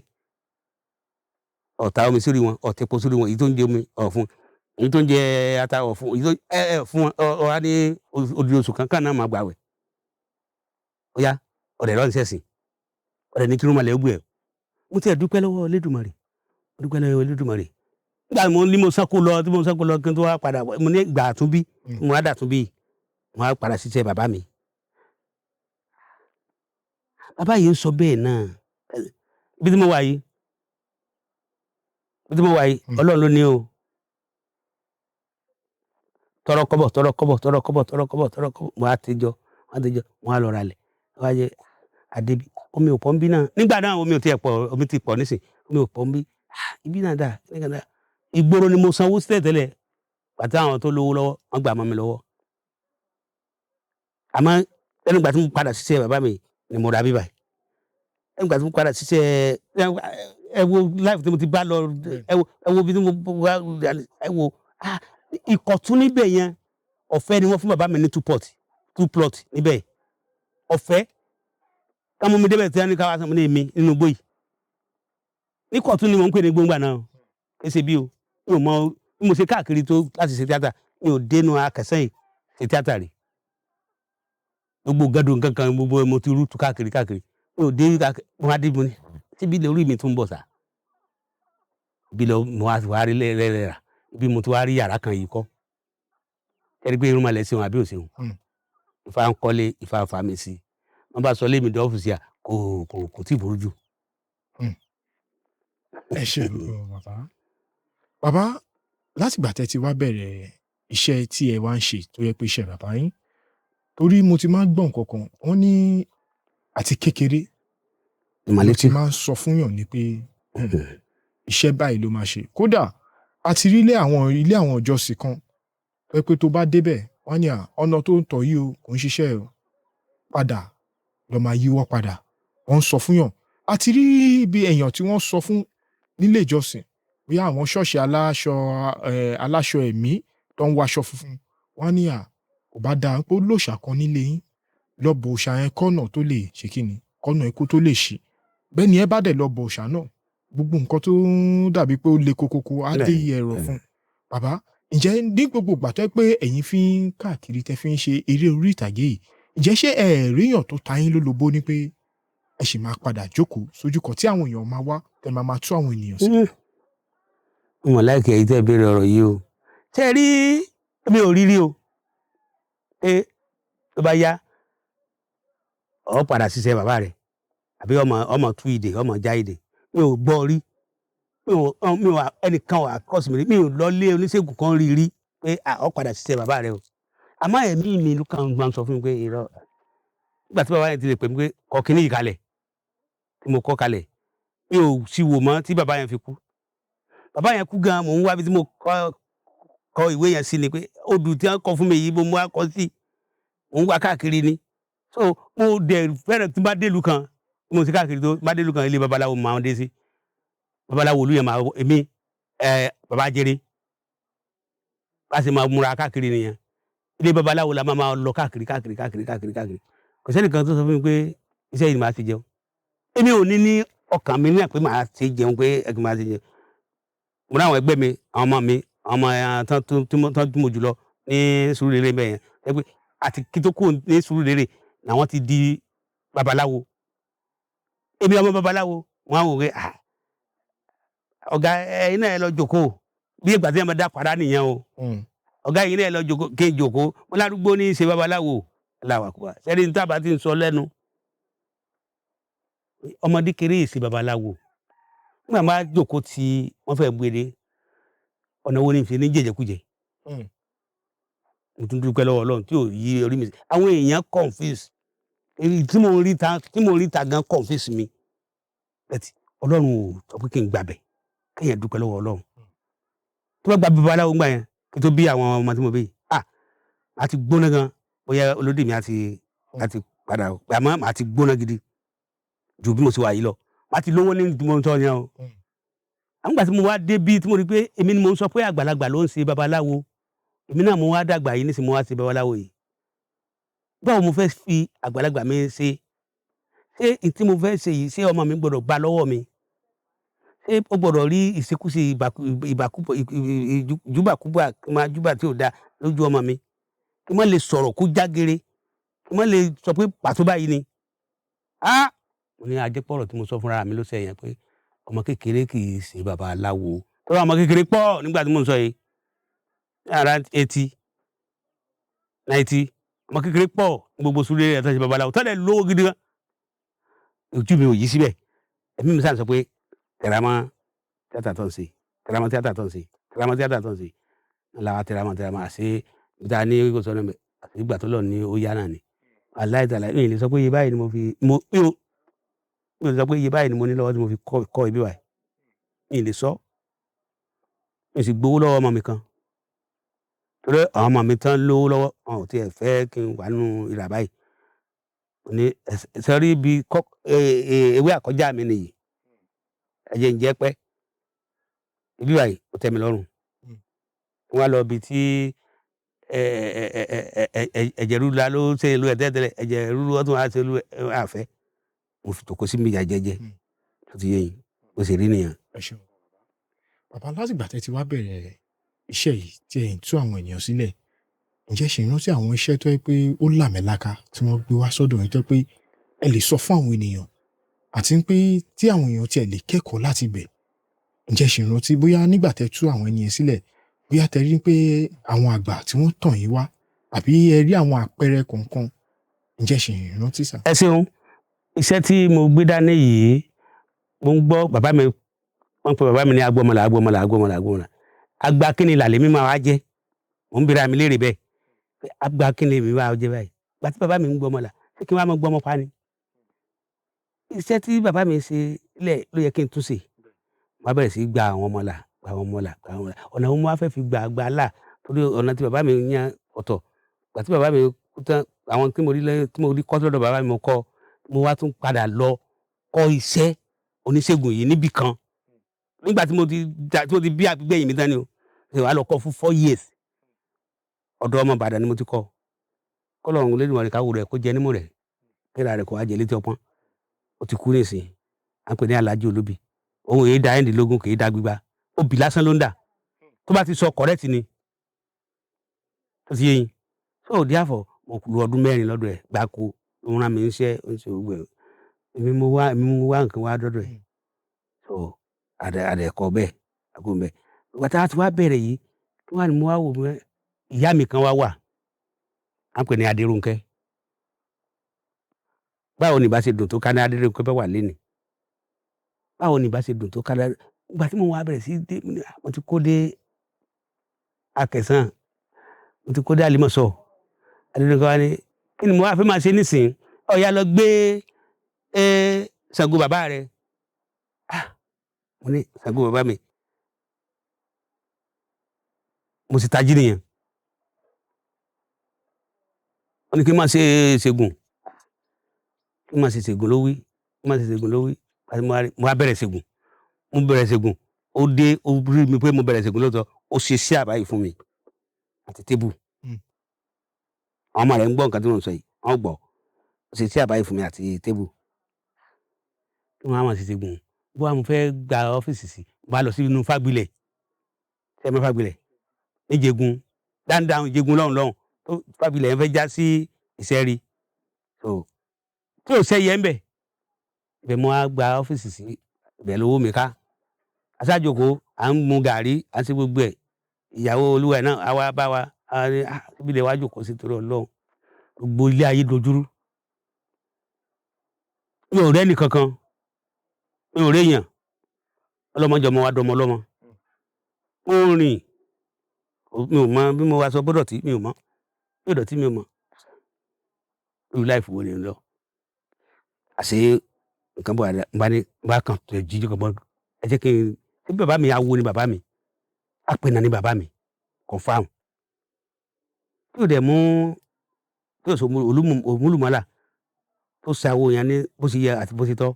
ọ̀tá omi sórí wọn, ọ̀tẹ̀pọ̀ sórí wọn, èyí tó ń jẹ omi ọ̀ fún, èyí tó ń jẹ ata ọ̀ fún, èyí tó ẹ ẹ fún wọn, ọ wá ní odidi oṣù kan kàn náà máa gbààwẹ̀. Ó yá, ọ̀rẹ́ lọ́n sẹ̀sìn, ọ̀rẹ́ ní kí ló máa lẹ̀ gbé ẹ̀. Mo ti ẹ̀ dúpẹ́ lọ́wọ́ Elédùmarè, mo dúpẹ́ lọ́wọ́ Elédùmarè. Nígbà mo ní mo sánko lọ, tí mo sánko lọ kí n tó wá padà, mo ní ìgbà àtúnbí, mo wá dàtúnbí, mo wá padà ṣiṣẹ́ bàbá mi. Bàbá yìí ń sọ bẹ́ẹ̀ náà. Ibi tí mo wà yìí, ibi tí mo wà yìí, Ọlọ́run ló ní o. Tọrọ kọ́bọ̀, tọrọ kọ́bọ̀, tọrọ kọ́bọ̀, tọrọ kọ́bọ̀, tọrọ kọ́bọ̀, mo á ti jọ, wọ́n á ti jọ, wọ́n á lọ ralẹ̀. Wọ́n á jẹ àdébí omi ò pọ̀ ń bí náà nígbà náà. Omi ò tiẹ̀ pọ̀, omi ti pọ̀ nísìn, omi ò pọ̀ ń bí. Ah, ibi náà dà nígbà náà. Ìgboro ni mo sanwó sílẹ̀ tẹ́lẹ̀ pàtó. Àwọn tó lówó lọ́wọ́, wọ́n gbà mọ́ mi lọ́wọ́. Àmọ́ lẹ́nu ìgbà tí mo padà ṣiṣẹ́ bàbá mi ni mo ra bíbà. Lẹ́nu ìgbà tí mo padà ṣiṣẹ́, ẹ wo life tí mo ti bá lọ, ẹ wo bí mo bá, ẹ wo. Ah, Ìkọ̀tún níbẹ̀ yẹn, ọ̀fẹ́ ni wọ́n fún bàbá mi ní 2 plot níbẹ̀, ọ̀fẹ́. Kámú mi débẹ̀ tí wọ́n ní káwá sọ ní èmi nínú igbó yìí ní Ìkọ̀tún ni mò ń pè ní gbóngbà náà. Ẹ ṣe bí o, mi ò mọ bí mo ṣe káàkiri tó láti ṣe tíátà. Mi ò dénú akẹsẹ́yìn ṣe tíátà rí. Gbogbo gẹ́dùn kankan, gbogbo mo ti rútu káàkiri káàkiri, mi ò dé. Mo wá dé, mo ní síbi ilẹ̀ orí mi tún ń bọ̀ sá ibi lọ. Mo wá rí lẹ́rẹ̀ rà ibi mo ti wá rí yàrá kan yìí kọ́. Ẹni pé irun malẹ̀ ṣeun àbí òṣèun. Ìfà ń kọ́lé, ìfà ń fa mi sí. Wọ́n bá sọ lémi dé ọ́fíìsì à, kò tí ì burú jù. Ẹ ṣe gan, bàbá. Bàbá, látìgbà tẹ́ ti wá bẹ̀rẹ̀ iṣẹ́ tí ẹ wá ń ṣe, tó yẹ pé iṣẹ́ bàbá yín, torí mo ti máa ń gbọ́ nǹkan kan, wọ́n ní àti kékeré ló ìmọ̀lẹ́ ti máa ń sọ fún yàn ní pé iṣẹ́ báyìí ló máa ṣe. Kódà a ti rí ilé àwọn ìjọsìn kan tó yẹ pé tó bá débẹ̀, wọ́n ní à ọ̀nà tó ń tọ̀ yìí o, kò ń ṣiṣẹ́ o, padà lọ, máa yíwọ́ padà. Wọ́n ń sọ fún yàn. A ti rí ibi èèyàn tí wọ́n sọ fún nílé ìjọsìn, bóyá àwọn ṣọ́ọ̀ṣì aláṣọ ẹ̀mí tó ń wọ aṣọ funfun, wọ́n ní à kò bá dáa pé ó lòṣà kan nílé yín, lọ bọ òòṣà yẹn kọ́nà tó lè ṣe kíni, kọ́nà ikú tó lè ṣí. Bẹ́ẹ̀ ni ẹ bá dẹ̀ lọ bọ òòṣà náà, gbogbo nǹkan tó ń dàbí pé ó le kokoko á dé ẹ̀rọ fún un. Bàbá, ǹjẹ́ ní gbogbo ìgbà tó jẹ́ pé ẹ̀yin fi ń káàkiri, tẹ́ fi ń ṣe eré orí ìtàgé yìí, ǹjẹ́ ṣé ẹ ríyàn tó ta yín lólobó ní pé ẹ sì máa padà jókòó sójú kan tí àwọn èèyàn máa wá, tẹ́ máa máa tú àwọn ènìyàn sí? Mo mọ̀ láìkẹ́ èyí tẹ́ béèrè ọ̀rọ̀ yìí o. Ṣé ẹ rí, mi ò rí rí o pé tó bá yá, ọ padà ṣiṣẹ́ bàbá rẹ̀ àbí ọmọ tú ìdè, ọmọ já ìdè. Mi ò gbọ́ rí. Mi ò ẹnìkan ò àkọsí mi rí. Mi ò lọ lé oníṣègùn kan rí rí pé ọ padà ṣiṣẹ́ bàbá rẹ̀ o. Àmọ́ ẹ̀mí mi ló kàn máa ń sọ fún mi pé irọ́. Nígbà tí bàbá yẹn ti lè pè mí pé kọ kíní yìí kalẹ̀, tí mo kọ́ kalẹ̀, mi ò sì wò mọ́ tí bàbá yẹn fi kú. Bàbá yẹn kú gan, mò ń wá bí tí mo kọ ìwé yẹn sí ni pé odù tí wọ́n kọ fún mi yìí, mo mú wá kọ sí, mò ń wá káàkiri ni. So mo dẹ̀ fẹ́ràn tí n bá délùú kan, tí mo ti káàkiri, tó bá délùú kan, ilé babaláwo máa ń dé sí. Babaláwo olú yẹn máa èmi ẹ bàbá jẹrẹ bá ṣe máa múra káàkiri nìyẹn. Ilé babaláwo la máa máa lọ káàkiri káàkiri káàkiri káàkiri káàkiri. Kò sẹ́nìkan tó sọ fún mi pé iṣẹ́ yìí ni màá ti jẹun. Èmi ò ní ní ọkàn mi náà pé màá ti jẹun, pé ẹgbẹ́ màá ti jẹun. Mo ní àwọn ẹgbẹ́ mi, àwọn ọmọ mi, àwọn ọmọ ẹ̀ tán tó mo jùlọ ní Sùúrùlérè bẹ́ẹ̀ yẹn ẹ pé àti kí tó kúrò ní Sùúrùlérè làwọn ti di babaláwo. Èmi ọmọ babaláwo, wọn á wò pé, "Ah, ọ̀gá, ẹ̀yin náà ẹ lọ jókòó." Bí ìgbà tí wọn bá dá padà nìyẹn o. Ọ̀gá yìí náà ẹ lọ jókòó, kí n jókòó. Mo lárúgbó ní í ṣe babaláwo aláwàkúwà sẹ́ni ní tábà ti ń sọ lẹ́nu. Ọmọdé kéré yìí ṣe babaláwo. Nígbà máa jókòó tí wọ́n fẹ́ gbére, ọ̀nà wo ni ìfẹ́ ní jẹjẹkújẹ? Mo tún dúpẹ́ lọ́wọ́ Ọlọ́run tí ò yí orí mi sí. Àwọn èèyàn confuse èyí tí mo ń rí ta, tí mo ń rí ta gan confuse mi, but Ọlọ́run ò sọ pé kí n gbàbẹ̀. Kéèyàn dúpẹ́ lọ́wọ́ Ọlọ́run tó bá gba babaláwo ńgbà yẹn kí n tó bí àwọn ọmọ tí mo bí yìí. Ah, màá ti gbóná gan. Bóyá olódì mi á ti padà o, àmọ́ màá ti gbóná gidi ju bí mo ṣe wà yìí lọ. Màá ti lówó ní tí mo ń sọ yẹn o. Àwọn ìgbà tí mo wá dé bí tí mo rí pé èmi ni mo ń sọ pé àgbàlagbà ló ń ṣe babaláwo, èmi náà mo wá dàgbà yìí nísìnyí, mo wá ṣe babaláwo yìí. Báwo mo fẹ́ fi àgbàlagbà mi ṣe? Ṣé n tí mo fẹ́ ṣe yìí, ṣé ọmọ mi gbọ́dọ̀ gbà lọ́wọ́ mi? Ṣé ó gbọ́dọ̀ rí ìṣekúṣe, ìbàkúbà, ìjúbàkúbà, kí n máa júbà tí ò dáa lójú ọmọ mi, kí n má lè sọ̀rọ̀ kó jágere, kí n má lè sọ pé pàtó báyìí ni? Á mo ní ajẹ́pọ̀rọ̀ tí mo sọ fúnra mi ló ṣe yẹn pé ọmọ kékeré kì í ṣe babaláwo. Tó bá ọmọ kékeré pọ̀ nígbà tí mo ń sọ yìí, around 80, 90, ọmọ kékeré pọ̀ ní gbogbo Sùúrùlérè ẹ̀ tó ṣe babaláwo tọ́lẹ̀ lówó gidi gan. Ojú mi ò yí síbẹ̀. Ẹ̀mí mi sáà sọ pé tẹ̀ra mọ́ tíátà tó ń ṣe, tẹ̀ra mọ́ tíátà tó ń ṣe, tẹ̀ra mọ́ tíátà tó ń ṣe. Ńlá wa tẹ̀ra mọ́, tẹ̀ra mọ́ àṣé. Ìta ní kò sọ́nà mẹ́, àti ìgbà tó lọ ní ó yá náà ni. Aláìtàlá mi ì lè sọ pé iye báyìí ni mo fi mo mi ò mi ò lè sọ pé iye báyìí ni mo ní lọ́wọ́ tí mo fi kọ́ ibi báyìí. Mi ì lè sọ. Mi ò sì gbowó lọ́wọ́ ọmọ mi kan. Torí àwọn ọmọ mi tán lówó lọ́wọ́, wọn ò tiẹ̀ fẹ́ kí n wà nínú ìrà báyìí. Mo ní sọrí ibi kọ́ ewé àkọjá mi nìyí. Ẹ jẹ́ n jẹ́ pẹ́. Ibi báyìí ó tẹ́ mi lọ́rùn. Wọ́n á lọ ibi tí ẹ̀jẹ̀ ríru la ló ṣe ìlú ẹ̀ tẹ́lẹ̀tẹ́lẹ̀, ẹ̀jẹ̀ ríru wọ́n tún wá ṣe ìlú ẹ̀ àfẹ́. Mo fi tòkó sí mi ìyà jẹ́jẹ́. Tó ti yé yín, bó ṣe rí nìyẹn. Ẹ ṣeun bàbá. Látìgbà tẹ́ ti wá bẹ̀rẹ̀ iṣẹ́ yìí tí ẹ ń tú àwọn ènìyàn sílẹ̀, ǹjẹ́ ṣe ìrántí àwọn iṣẹ́ tó yẹ pé ó làmìlaka tí wọ́n gbé wá sọ́dọ̀ yín tó yẹ pé ẹ lè sọ fún àwọn ènìyàn àti pé tí àwọn èèyàn tiẹ̀ lè kẹ́kọ̀ọ́ láti bẹ̀? Ǹjẹ́ ṣe ìrántí bóyá nígbà tẹ́ tú àwọn ènìyàn sílẹ̀, bóyá tẹ́ rí pé àwọn àgbà tí wọ́n tàn yín wá àbí ẹ rí àwọn àpẹẹrẹ kọ̀ọ̀kan? Ǹjẹ́ ṣe ìrántí sà? Ẹ ṣeun. Iṣẹ́ tí mo gbé dání yìí, mo ń gbọ́ bàbá mi, wọ́n pe bàbá mi ní agbọ́mọlà, agbọ́mọlà, agbọ́mọlà, agbọ́mọlà. Agba kíni làlẹ́ mi máa wá jẹ́? Mo ń bira mi léèrè bẹ́ẹ̀. Agba kíni mi máa jẹ́ báyìí? Ìgbà tí bàbá mi ń gbọ́mọlà, ṣé kí n wá máa gbọ́mọ pa ni? Iṣẹ́ tí bàbá mi ṣe lẹ̀ ló yẹ kí n tún ṣe. Mo bá bẹ̀rẹ̀ sí í gba àwọn ọmọ là, gba àwọn ọmọ là, gba àwọn ọmọ là. Ọ̀nà wo mo wá fẹ́ fi gbà gba là? Torí ọ̀nà tí bàbá mi yàn ọ̀tọ̀. Ìgbà tí bàbá mi kú tán, àwọn tí mo rí lẹ́yìn, tí mo rí kọ́ lọ́dọ̀ bàbá mi mo kọ́, mo wá tún padà lọ kọ́ iṣẹ́ oníṣègùn yìí níbì kan. Nígbà tí mo ti da, tí mo ti bí àbígbẹ̀yìn mi tán ni o. Mo sì wá lọ kọ́ fún 4 years. Ọ̀dọ̀ ọmọ Ìbàdàn ni mo ti kọ́. Kọ́lọ́run Olódùmarè káwó rẹ̀ kó jẹ nímú rẹ̀. Kíra rẹ̀ kó wá jẹ létí ọpọ́n. Ó ti kú nísìnyí. À ń pè ní Alhaji Olóbì. Òun èé da ẹ̀ẹ́dínlógún, kì í da gbígba. Obì lásán ló ń dà. Tó bá ti sọ correct ni. Tó ti yé yín. So therefore, mo lu ọdún 4 lọ́dọ̀ ẹ̀ gbáko. Ó rán mi níṣẹ́, ó ń ṣe gbogbo ẹ̀. Èmi mo wá nǹkan wá dọ́dọ̀ ẹ̀. So àdẹ kọ́ bẹ́ẹ̀, a kúrò ńbẹ̀. Ìgbà tí a ti wá bẹ̀rẹ̀ yìí, kí wá ni mo wá wò pé ìyá mi kan wá wà, à ń pè ní Adérónkẹ́. Báwo ni ìbá ṣe dùn tó ká ní Adérónkẹ́ bá wà lénìí? Báwo ni ìbá ṣe dùn tó ká ní? Ìgbà tí mo wá bẹ̀rẹ̀ sí dé, mo ti kó dé Akẹ̀sán, mo ti kó dé Àlímọ̀ṣọ́. Adérónkẹ́ wá ní, kí ni mo wá fẹ́ máa ṣe nísìnyí? Ó yá lọ gbé Ṣàngó bàbá rẹ. Ah! Mo ní Ṣàngó bàbá mi. Mo sì tají nìyẹn. Ó ní kí n máa ṣe ṣègùn. Kí n máa ṣe ṣègùn ló wí. Kí n máa ṣe ṣègùn ló wí. Àti mo wá bẹ̀rẹ̀ ṣègùn. Mo bẹ̀rẹ̀ ṣègùn. Ó dé, ó rí mi pé mo bẹ̀rẹ̀ ṣègùn lóòótọ́. Ó ṣe iṣẹ́ àbáyé fún mi àti tébù. Àwọn ọmọ rẹ̀ ń gbọ́ nǹkan tí mò ń sọ yìí. Wọ́n gbọ́. Ó ṣe iṣẹ́ àbáyé fún mi àti tébù. Kí wọ́n á máa ṣe ṣègùn. Bóyá mo fẹ́ gba ọ́fíìsì sí, mo bá lọ sí inú Fágbilẹ̀. Ṣé ẹ mọ̀ Fágbilẹ̀? Níjẹ̀gùn, dáńdáń Ìjẹ̀gùn lọ́hùn lọ́hùn. Tó Fágbilẹ̀ yẹn fẹ́ já sí Ìṣẹ́rí. So tí ò sẹ́yẹ ńbẹ̀. Ibẹ̀ mo wá gba ọ́fíìsì sí, ibẹ̀ lówó mi ká. A sá jókòó, à ń mu gàárì, à ń ṣe gbogbo ẹ̀. Ìyàwó olúwa ẹ̀ náà á wá bá wa. A ní, ah, síbí lẹ wá jókòó sí torí Ọlọ́run. Gbogbo ilé ayé dojúrú. Mi ò rẹ́ni kankan. Mi ò réèyàn. Ọlọ́mọjọ́ ọmọ wa dọmọ ọlọ́mọ. Mo rìn. Mi ò mọ̀ bí mo wá sọ gbọ́dọ̀ tí mi ò mọ̀. Bí ò dọ̀tí mi ò mọ̀. Irú life wo ni ń lọ? Àṣé nǹkan bọ̀ wá, bá ní bá kàn tó jíjí kan bọ́. Ẹ jẹ́ kí n, ṣé bàbá mi awo ni bàbá mi? Apẹ̀nà ni bàbá mi. Confirm. Tí ò dẹ̀ mú, tí ò sọ òmúlùmálà tó ṣe awo yẹn ní bó ṣe yẹ àti bó ṣe tọ́.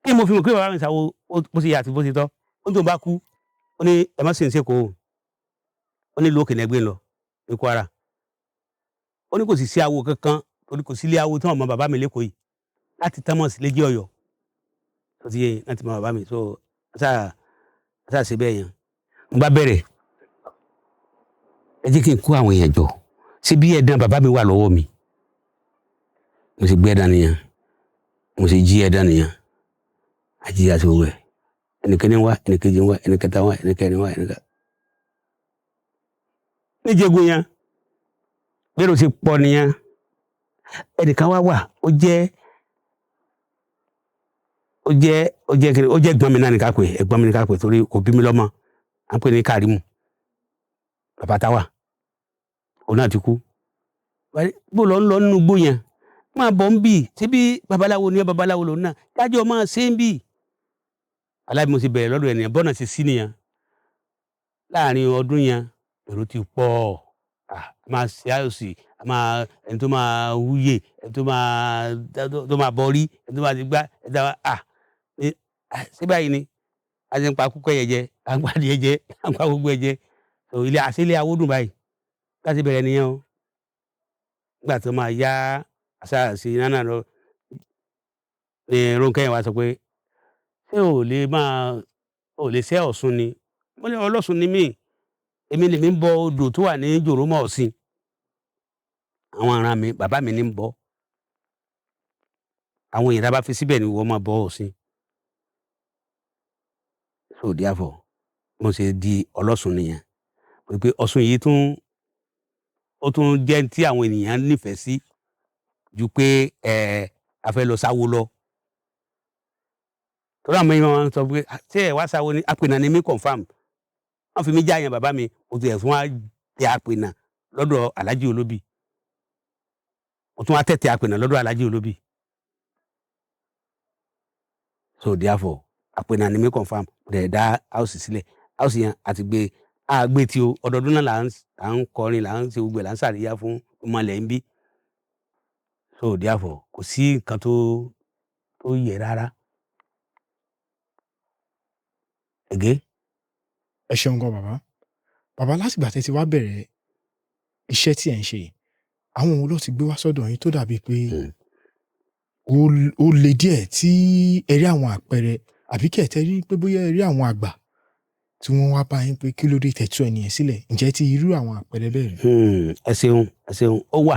Kí ni mo fi mọ̀ pé bàbá mi ṣe awo bó ṣe yẹ àti bó ṣe tọ́? Ó ní tó bá kú, ó ní ẹ má ṣe ń ṣe kó o. Ó ní ìlú òkè ní ẹgbẹ́ ń lọ ní Kwara. Ó ní kò sì sí awo kankan torí kò sí ilé awo tí wọ́n mọ bàbá mi lÉkòó yìí. Láti Tánmọ̀sí léjì Ọ̀yọ́. Tó ti yé yín láti mọ bàbá mi. So ṣá ṣá ṣe bẹ́ẹ̀ yẹn. Mo bá bẹ̀rẹ̀. Ẹ jẹ́ kí n kó àwọn èèyàn jọ. Ṣé bí ẹ̀dán bàbá mi wà lọ́wọ́ mi? Mo sì gbé ẹ̀dán nìyẹn. Mo sì jí ẹ̀dán nìyẹn. Àjí àti gbogbo ẹ̀. Ẹnìkíní wá, ẹnìkejì wá, ẹnìkẹta wá, ẹnìkẹrin wá, ẹnìkẹ. Níjẹ̀gùn yẹn, bẹ́ẹ̀ ló ṣe pọ̀ nìyẹn. Ẹnìkan wá wà, ó jẹ́ kíni, ó jẹ́ ẹ̀gbọ́n mi náà ní ká pè, ẹ̀gbọ́n mi ní ká pè torí kò bí mi lọ́mọ. À ń pè ní Kàrímù. Bàbá Táwà. Òun náà ti kú. Bó lọ ń lọ nínú igbó yẹn, máa bọ̀ ń bì, síbi babaláwo ni babaláwo lòun náà, dájọ́ máa ṣe ń bì. Aláàbí mo ti bẹ̀rẹ̀ lọ́dọ̀ ènìyàn, bọ́nà ṣe sí nìyẹn. Láàrin ọdún yẹn, èrò ti pọ̀. A máa ṣe àyòsí, a máa ẹni tó máa wúyè, ẹni tó máa bọrí, ẹni tó máa ti gbá, ẹni tó máa ṣé báyìí ni a ti ń pa kúkọ yẹn jẹ, à ń pa adìyẹ jẹ, à ń pa gbogbo ẹ jẹ. Ilé àṣẹ ilé awódùn báyìí láti bẹ̀rẹ̀ nìyẹn o. Nígbà tó máa yá àṣà àṣì nánà lọ ni Rónkẹ́ yẹn wá sọ pé ṣé o lè máa o lè ṣẹ́ Ọ̀ṣun ni? Mo ní Ọlọ́ṣun ni mí, èmi lèmi ń bọ odò tó wà ní Jòrómọ̀ Ọ̀ṣin. Àwọn ará mi, bàbá mi ní ń bọ. Àwọn èèyàn tá a bá fi síbẹ̀ ni wọ́n máa bọ Ọ̀ṣin. So therefore, mo ṣe di Ọlọ́ṣun nìyẹn. Pé Ọ̀ṣun yìí tún ó tún jẹ́ tí àwọn ènìyàn nífẹ̀ẹ́ sí ju pé a fẹ́ lọ sáwo lọ. Torí àwọn èèyàn máa ń sọ pé ṣé ẹ wá sáwo ni? Àpènà ni mí confam. Wọ́n fi mí já yẹn bàbá mi, mo ti ẹ̀fún wa tẹ àpènà lọ́dọ̀ Alhaji Olóbì. Mo tún wá tẹ̀tẹ̀ àpènà lọ́dọ̀ Alhaji Olóbì. So therefore, àpènà ni mí confam. Mo dẹ̀ dá house sílẹ̀. House yẹn àti gbé àgbé tí o ọdọọdún náà là ń kọrin, là ń ṣe gbogbo ẹ̀, là ń ṣàríyá fún ọmọlẹ̀ ń bí. So therefore, kò sí nǹkan tó yẹ rárá. Ègé. Ẹ ṣeun gan bàbá. Bàbá, látìgbà tẹ́ ti wá bẹ̀rẹ̀ iṣẹ́ tí ẹ̀ ń ṣe yìí, àwọn òun ló ti gbé wá sọ́dọ̀ yín tó dàbí pé ó le díẹ̀ tí ẹ rí àwọn àpẹẹrẹ àbí kí ẹ tẹ́ rí pé bóyá ẹ rí àwọn àgbà tí wọ́n wá bá yín pé kí ló dé tẹ́ tú ẹni yẹn sílẹ̀? Ǹjẹ́ ti irú àwọn àpẹẹrẹ bẹ́ẹ̀ rí? Ẹ ṣeun, ẹ ṣeun. Ó wà.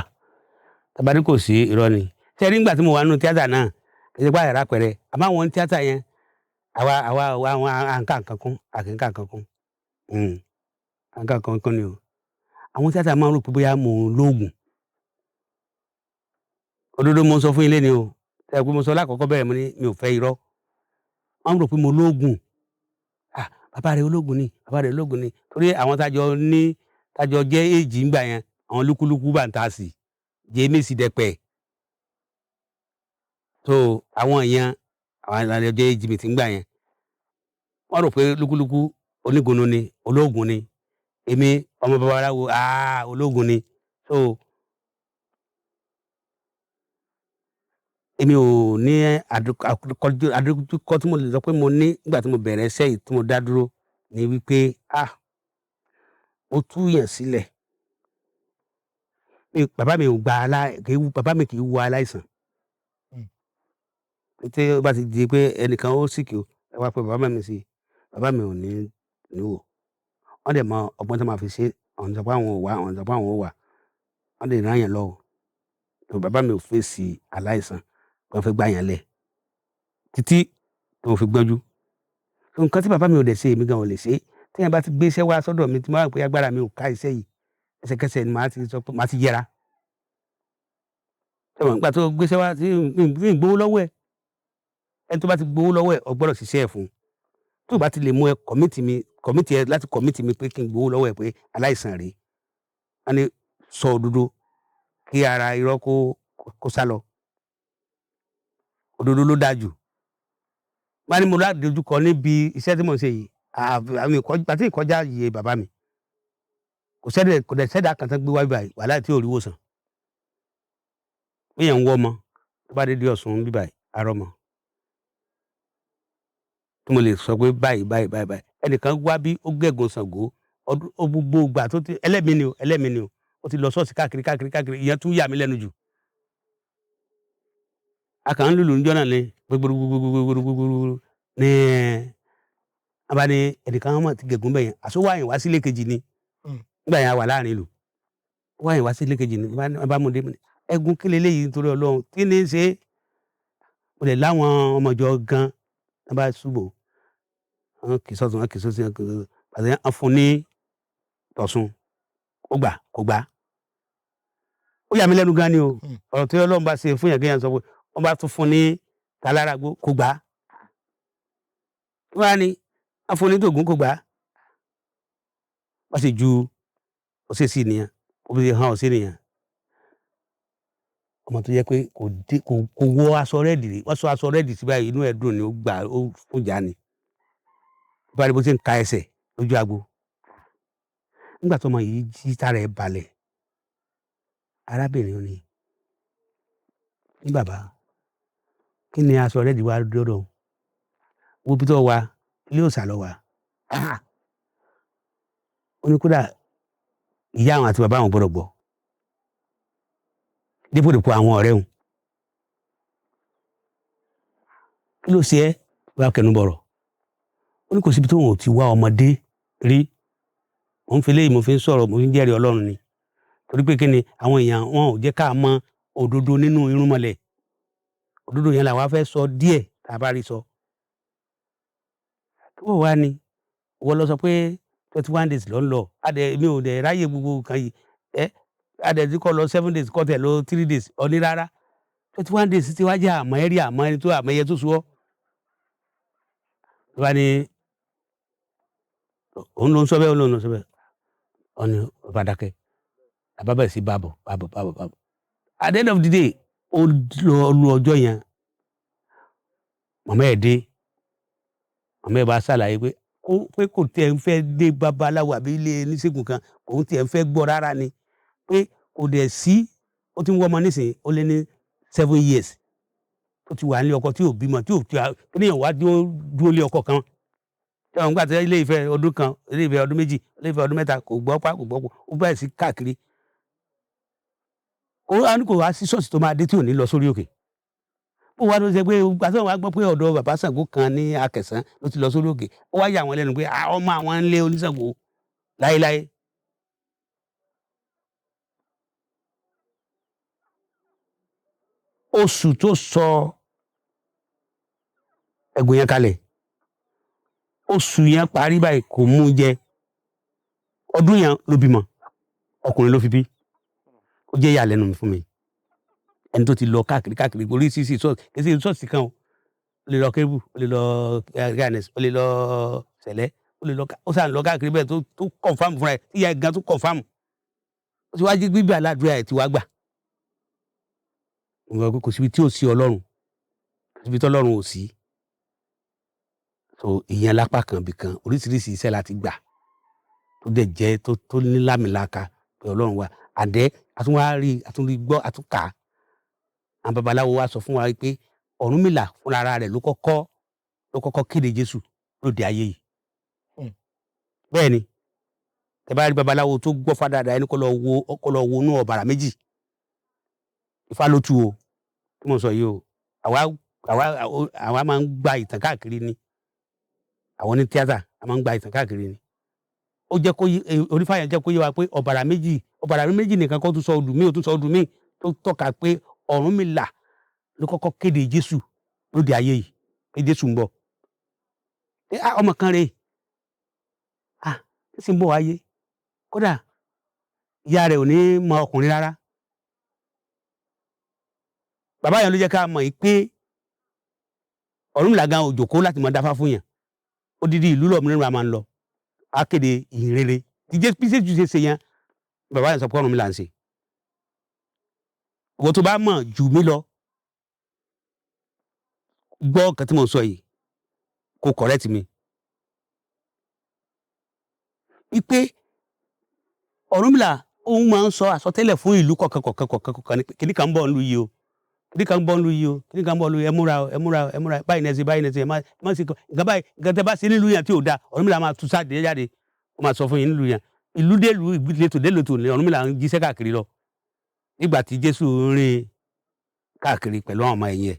Tàbí kò sí irọ́ ni. Ṣé rí nígbà tí mo wà nínú tíátà náà, kì í ṣe pé àyàrá pẹ̀rẹ̀, àmọ́ àwọn tíátà yẹn, àwa àwa àwọn àǹkà nǹkan kún, àkínkà nǹkan kún. Àǹkà nǹkan kún ni o. Àwọn tíátà máa ń rò pé bóyá mò ń lóògùn. Òdodo mo sọ fún yín léni o. Ṣé ẹ pé mo sọ lákọ̀ọ́kọ́ bẹ̀rẹ̀, mo ní mi ò fẹ́ irọ́. Wọ́n rò pé mo lóògùn. Ah, bàbá rẹ̀ ológun ni, bàbá rẹ̀ ológun ni. Torí àwọn tájọ ní tájọ jẹ́ èjì ńgbà yẹn, àwọn lúkúlúkú bá ń ta sí, Jémísì Dẹ̀pẹ̀. So àwọn èèyàn àwọn àjọ jẹ́ èjì mi ti ń gbà yẹn. Wọ́n rò pé lúkúlúkú onígunnu ni, ológun ni. Èmi ọmọ babaláwo, ológun ni. So èmi ò ní àdójúkọ tí mo lè sọ pé mo ní nígbà tí mo bẹ̀rẹ̀ iṣẹ́ yìí tí mo dá dúró ni wípé mo tú yàn sílẹ̀. Bàbá mi ò gba bàbá mi kì í wo aláìsàn. Tí ó bá ti di pé ẹnìkan ó sìkì o, ẹ wá pé bàbá mi sí, bàbá mi ò ní wò. Wọ́n dẹ̀ mọ ọgbọ́n tí wọ́n máa fi ṣe, àwọn sọ pé àwọn ò wá, àwọn sọ pé àwọn ò wá. Wọ́n lè rán yàn lọ o. So bàbá mi ò fèsì aláìsàn, wọ́n fẹ́ gbà yàn lẹ̀ títí tó fi gbọ́njú. Nǹkan tí bàbá mi ò dẹ̀ ṣe, èmi gan ò lè ṣe. Tí èèyàn bá ti gbé iṣẹ́ wá sọ́dọ̀ mi tí mo bá rò pé agbára mi ò ká iṣẹ́ yìí, ẹsẹ̀kẹsẹ̀ ni màá ti sọ pé màá ti yẹra. Ṣé mo nígbà tó gbé iṣẹ́ wá tí mi gbowó lọ́wọ́ ẹ̀? Ẹni tó bá ti gbowó lọ́wọ́ ẹ̀, o gbọ́dọ̀ ṣiṣẹ́ ẹ̀ fún un. Tó bá ti lè mú ẹ kọ̀mítì mi, kọ̀mítì ẹ láti kọ̀mítì mi pé kí n gbowó lọ́wọ́ ẹ pé aláìsàn rèé. Wọ́n ní sọ òdodo kí ara irọ́ kó sálọ. Òdodo ló dáa jù. Bá ní mo ládojúkọ níbi iṣẹ́ tí mò ń ṣe yìí, àti ìkọjá iye bàbá mi. Kò sẹ́dẹ̀, kò dẹ̀ sẹ́dá kan tán gbé wá báyìí, wàhálà tí ò rí wòsàn. Bí èèyàn ń wọ́ ọmọ, tó bá dé dé Ọ̀ṣun bí báyìí, arọ́ mọ. Tí mo lè sọ pé báyìí, báyìí, báyìí, báyìí. Ẹnìkan wá bí ó gẹ̀gùn Ṣàngó, ọdún, ó gbogbo ìgbà tó ti, ẹlẹ́mìí ni o, ẹlẹ́mìí ni o. Ó ti lọ ṣọ́ọ̀ṣì káàkiri, káàkiri, káàkiri, ìyẹn tún yà mí lẹ́nu jù. A kàn ń lùlù níjọ́ náà ni gbogbogbogbogbogbogbogbogbò ní a bá ní ẹnìkan wọn ti gẹ̀gùn bẹ́yẹn, àṣọ wáyìn wá sílé kejì ni. Nígbà yẹn a wà láàrin ìlú. Wáyìn wá sílé kejì ni, wọ́n bá mú dé, ẹ̀gún kí leléyìí nítorí Ọlọ́run, kí ni í ṣe? Mo lè láwọn ọmọ ìjọ gan, wọ́n bá ṣubú. Wọ́n kì í sọ́tún, wọ́n kì í sọ́tún, wọ́n kì í sọ́tún. Pàṣẹ wọ́n fún ní tọ̀sùn. Ó gbà, kò gbà. Ó yà mí lẹ́nu gan ni o. Ọ̀rọ̀ tí Ọlọ́run bá ṣe fún yàn kéèyàn sọ pé wọ́n bá tún fún ní taláragbó, kò gbà. Wọ́n á ní wọ́n fún ní tògún, kò gbà. Wọ́n sì ju òṣèṣì nìyẹn. Ó fi hàn ọ́ sí nìyẹn. Ọmọ tó yẹ pé kò dé, kò wọ aṣọ red rí, wọ́n sọ aṣọ red sí báyìí, inú ẹ̀ dùn ni, ó gbà ó fún ìjà ni. Bá rí bó ṣe ń ka ẹsẹ̀ lójú agbo. Nígbà tó ọmọ yìí jí tára ẹ̀ balẹ̀, arábìnrin ní, ní bàbá, kí ni aṣọ red wá dọ́dọ̀? Wo bí tó wà, ilé òòṣà lọ wà. Ah! Ó ní kódà ìyá àwọn àti bàbá àwọn gbọ́dọ̀ gbọ́. Dípòdípò àwọn ọ̀rẹ́ òun. Kí ló ṣe ẹ́? Wá kẹnu bọ̀rọ̀. Ó ní kò síbi tó òun ò ti wá ọmọdé rí. Mò ń fi léyìí, mo fi ń sọ̀rọ̀, mo fi ń jẹ́rìí Ọlọ́run ni. Torí pé kí ni àwọn èèyàn wọn ò jẹ́ ká mọ òdodo nínú irúnmọlẹ̀. Òdodo yẹn làwa fẹ́ sọ díẹ̀ tá a bá rí sọ. Kí wọ́n wá ni? Wọ́n lọ sọ pé 21 days ló ń lọ. Adẹ̀ mi ò dẹ̀ ráyè gbogbo nǹkan yìí. Ẹ́ adẹ̀ tí kò lọ 7 days, kò tẹ̀ lọ 3 days. Ọ ní rárá. 21 days ti wá jẹ́ àmọ́ ẹ̀rí àmọ́ ẹni tó àmọ́ ẹyẹ tó sú ọ. Ló bá ní òun ló ń sọ bẹ́ẹ̀, òun ló ń sọ bẹ́ẹ̀. Ó ní ó bá dákẹ́. Bàbá bẹ̀rẹ̀ sí bá bọ̀, bá bọ̀, bá bọ̀, bá bọ̀. At the end of the day, ó lọ lu ọjọ́ yẹn. Màmá ẹ̀ dé. Màmá ẹ̀ bá ṣàlàyé pé kó pé kò tiẹ̀ ń fẹ́ dé babaláwo àbí ilé oníṣègùn kan, òun tiẹ̀ ń fẹ́ gbọ́ rárá ni. Pé kò dẹ̀ sí, ó ti ń wọ́ ọmọ nísìnyí, ó lé ní 7 years. Ó ti wà nílé ọkọ tí ò bímọ, tí ò tí a, kí ni èèyàn wá dúró dúró lé ọkọ kan. Ṣé àwọn ìgbà tí ilé ìfẹ́ ọdún kan, ilé ìfẹ́ ọdún 2, ilé ìfẹ́ ọdún 3 kò gbọ́ pa, kò gbọ́ po, ó bẹ̀rẹ̀ sí káàkiri. Ó wá ní kò wá sí ṣọ́ọ̀ṣì tó máa dé tí ò ní lọ sórí òkè. Ó wá ló ṣe pé ìgbà tí wọ́n wá gbọ́ pé ọ̀dọ̀ bàbá Ṣàngó kan ní Akẹ̀sán ló ti lọ sórí òkè. Ó wá yà wọ́n lẹ́nu pé ọmọ àwọn ń lé oníṣàngó láéláé. Oṣù tó sọ ẹ̀gùn yẹn kalẹ̀, oṣù yẹn parí báyìí kò mú jẹ. Ọdún yẹn ló bímọ, ọkùnrin ló fi bí. Ó jẹ́ ìyàlẹ́nu fún mi. Ẹni tó ti lọ káàkiri káàkiri oríṣiríṣi ṣọ́ọ̀ṣì, kì í ṣe ṣọ́ọ̀ṣì kan o. Ó lè lọ Kérúbù, ó lè lọ Gáànẹ́sì, ó lè lọ Sẹ̀lẹ́, ó lè lọ ó sàn lọ káàkiri bẹ́ẹ̀ tó confirm fúnra ẹ̀, tí ìyá ẹ̀ gan tó confirm. Ó ti wá jí gbígbà aládùúrà ẹ̀ tí wá gbà. Mo gbọ́ pé kò síbi tí ò sí Ọlọ́run, kò síbi tí Ọlọ́run ò sí. So ìyẹn lápá kan ibì kan, oríṣiríṣi iṣẹ́ la ti gbà tó dẹ̀ jẹ́ tó ní lámìlaka pé Ọlọ́run wà. Àdẹ́ a tún wá rí, a tún rí gbọ́, a tún kà á. Àwọn babaláwo wa sọ fún wa pé Ọ̀rúnmìlà fúnra ara rẹ̀ ló kọ́kọ́ kéde Jésù lóde ayé yìí. Bẹ́ẹ̀ ni, tẹ bá rí babaláwo tó gbọ́ fá dáadáa, ẹni kó lọ wo inú ọ̀bàrà méjì. Ifá ló tú o, tí mo sọ yìí o. Àwa máa ń gba ìtàn káàkiri ni. Àwọn ní tíátà, a máa ń gba ìtàn káàkiri ni. Ó jẹ́ kó yé, onífá yẹn jẹ́ kó yé wa pé ọ̀bàrà méjì nìkan kó tún sọ odù míì, ó tún sọ odù míì tó tọ́ka pé Ọ̀rúnmìlà ló kọ́kọ́ kéde Jésù lóde ayé yìí, pé Jésù ń bọ̀. Pé ọmọ kan rèé. Ah! Ó sì ń bọ̀ wáyé. Kódà ìyá rẹ̀ ò ní mọ ọkùnrin rárá. Bàbá yẹn ló jẹ́ ká mọ̀ yìí pé Ọ̀rúnmìlà gan ò jókòó láti máa dáfá fún yàn. Odidi ìlú lọ́mìnira máa ń lọ. Á kéde ìhìn rere. Tí Jésù bí Jésù ṣe ṣe yẹn, bàbá yẹn sọ pé Ọ̀rúnmìlà ń ṣe. Ìwọ tó bá mọ̀ jù mí lọ, gbọ́ nǹkan tí mò ń sọ yìí, kó correct mi. Wípé Ọ̀rúnmìlà òun máa ń sọ àsọtẹ́lẹ̀ fún ìlú kọ̀ọ̀kan kọ̀ọ̀kan kọ̀ọ̀kan kọ̀ọ̀kan ní pé kíní kan ń bọ̀ nílùú yìí o, kíní kan ń bọ̀ nílùú yìí o, kíní kan ń bọ̀ nílùú yìí, ẹ múra o, ẹ múra o, ẹ múra o, báyìí ní ẹ ṣe, báyìí ní ẹ ṣe, ẹ má ṣe nǹkan báyìí, nǹkan tẹ́ bá ṣe nílùú yẹn tí ò dáa, Ọ̀rúnmìlà máa tú sáde jáde, ó máa sọ fún yín nílùú yẹn. Ìlú dé ìlú, ìletò dé ìletò ni Ọ̀rúnmìlà ń jíṣẹ́ káàkiri lọ. Nígbà tí Jésù ń rìn káàkiri pẹ̀lú àwọn ọmọ ẹ̀yìn ẹ̀.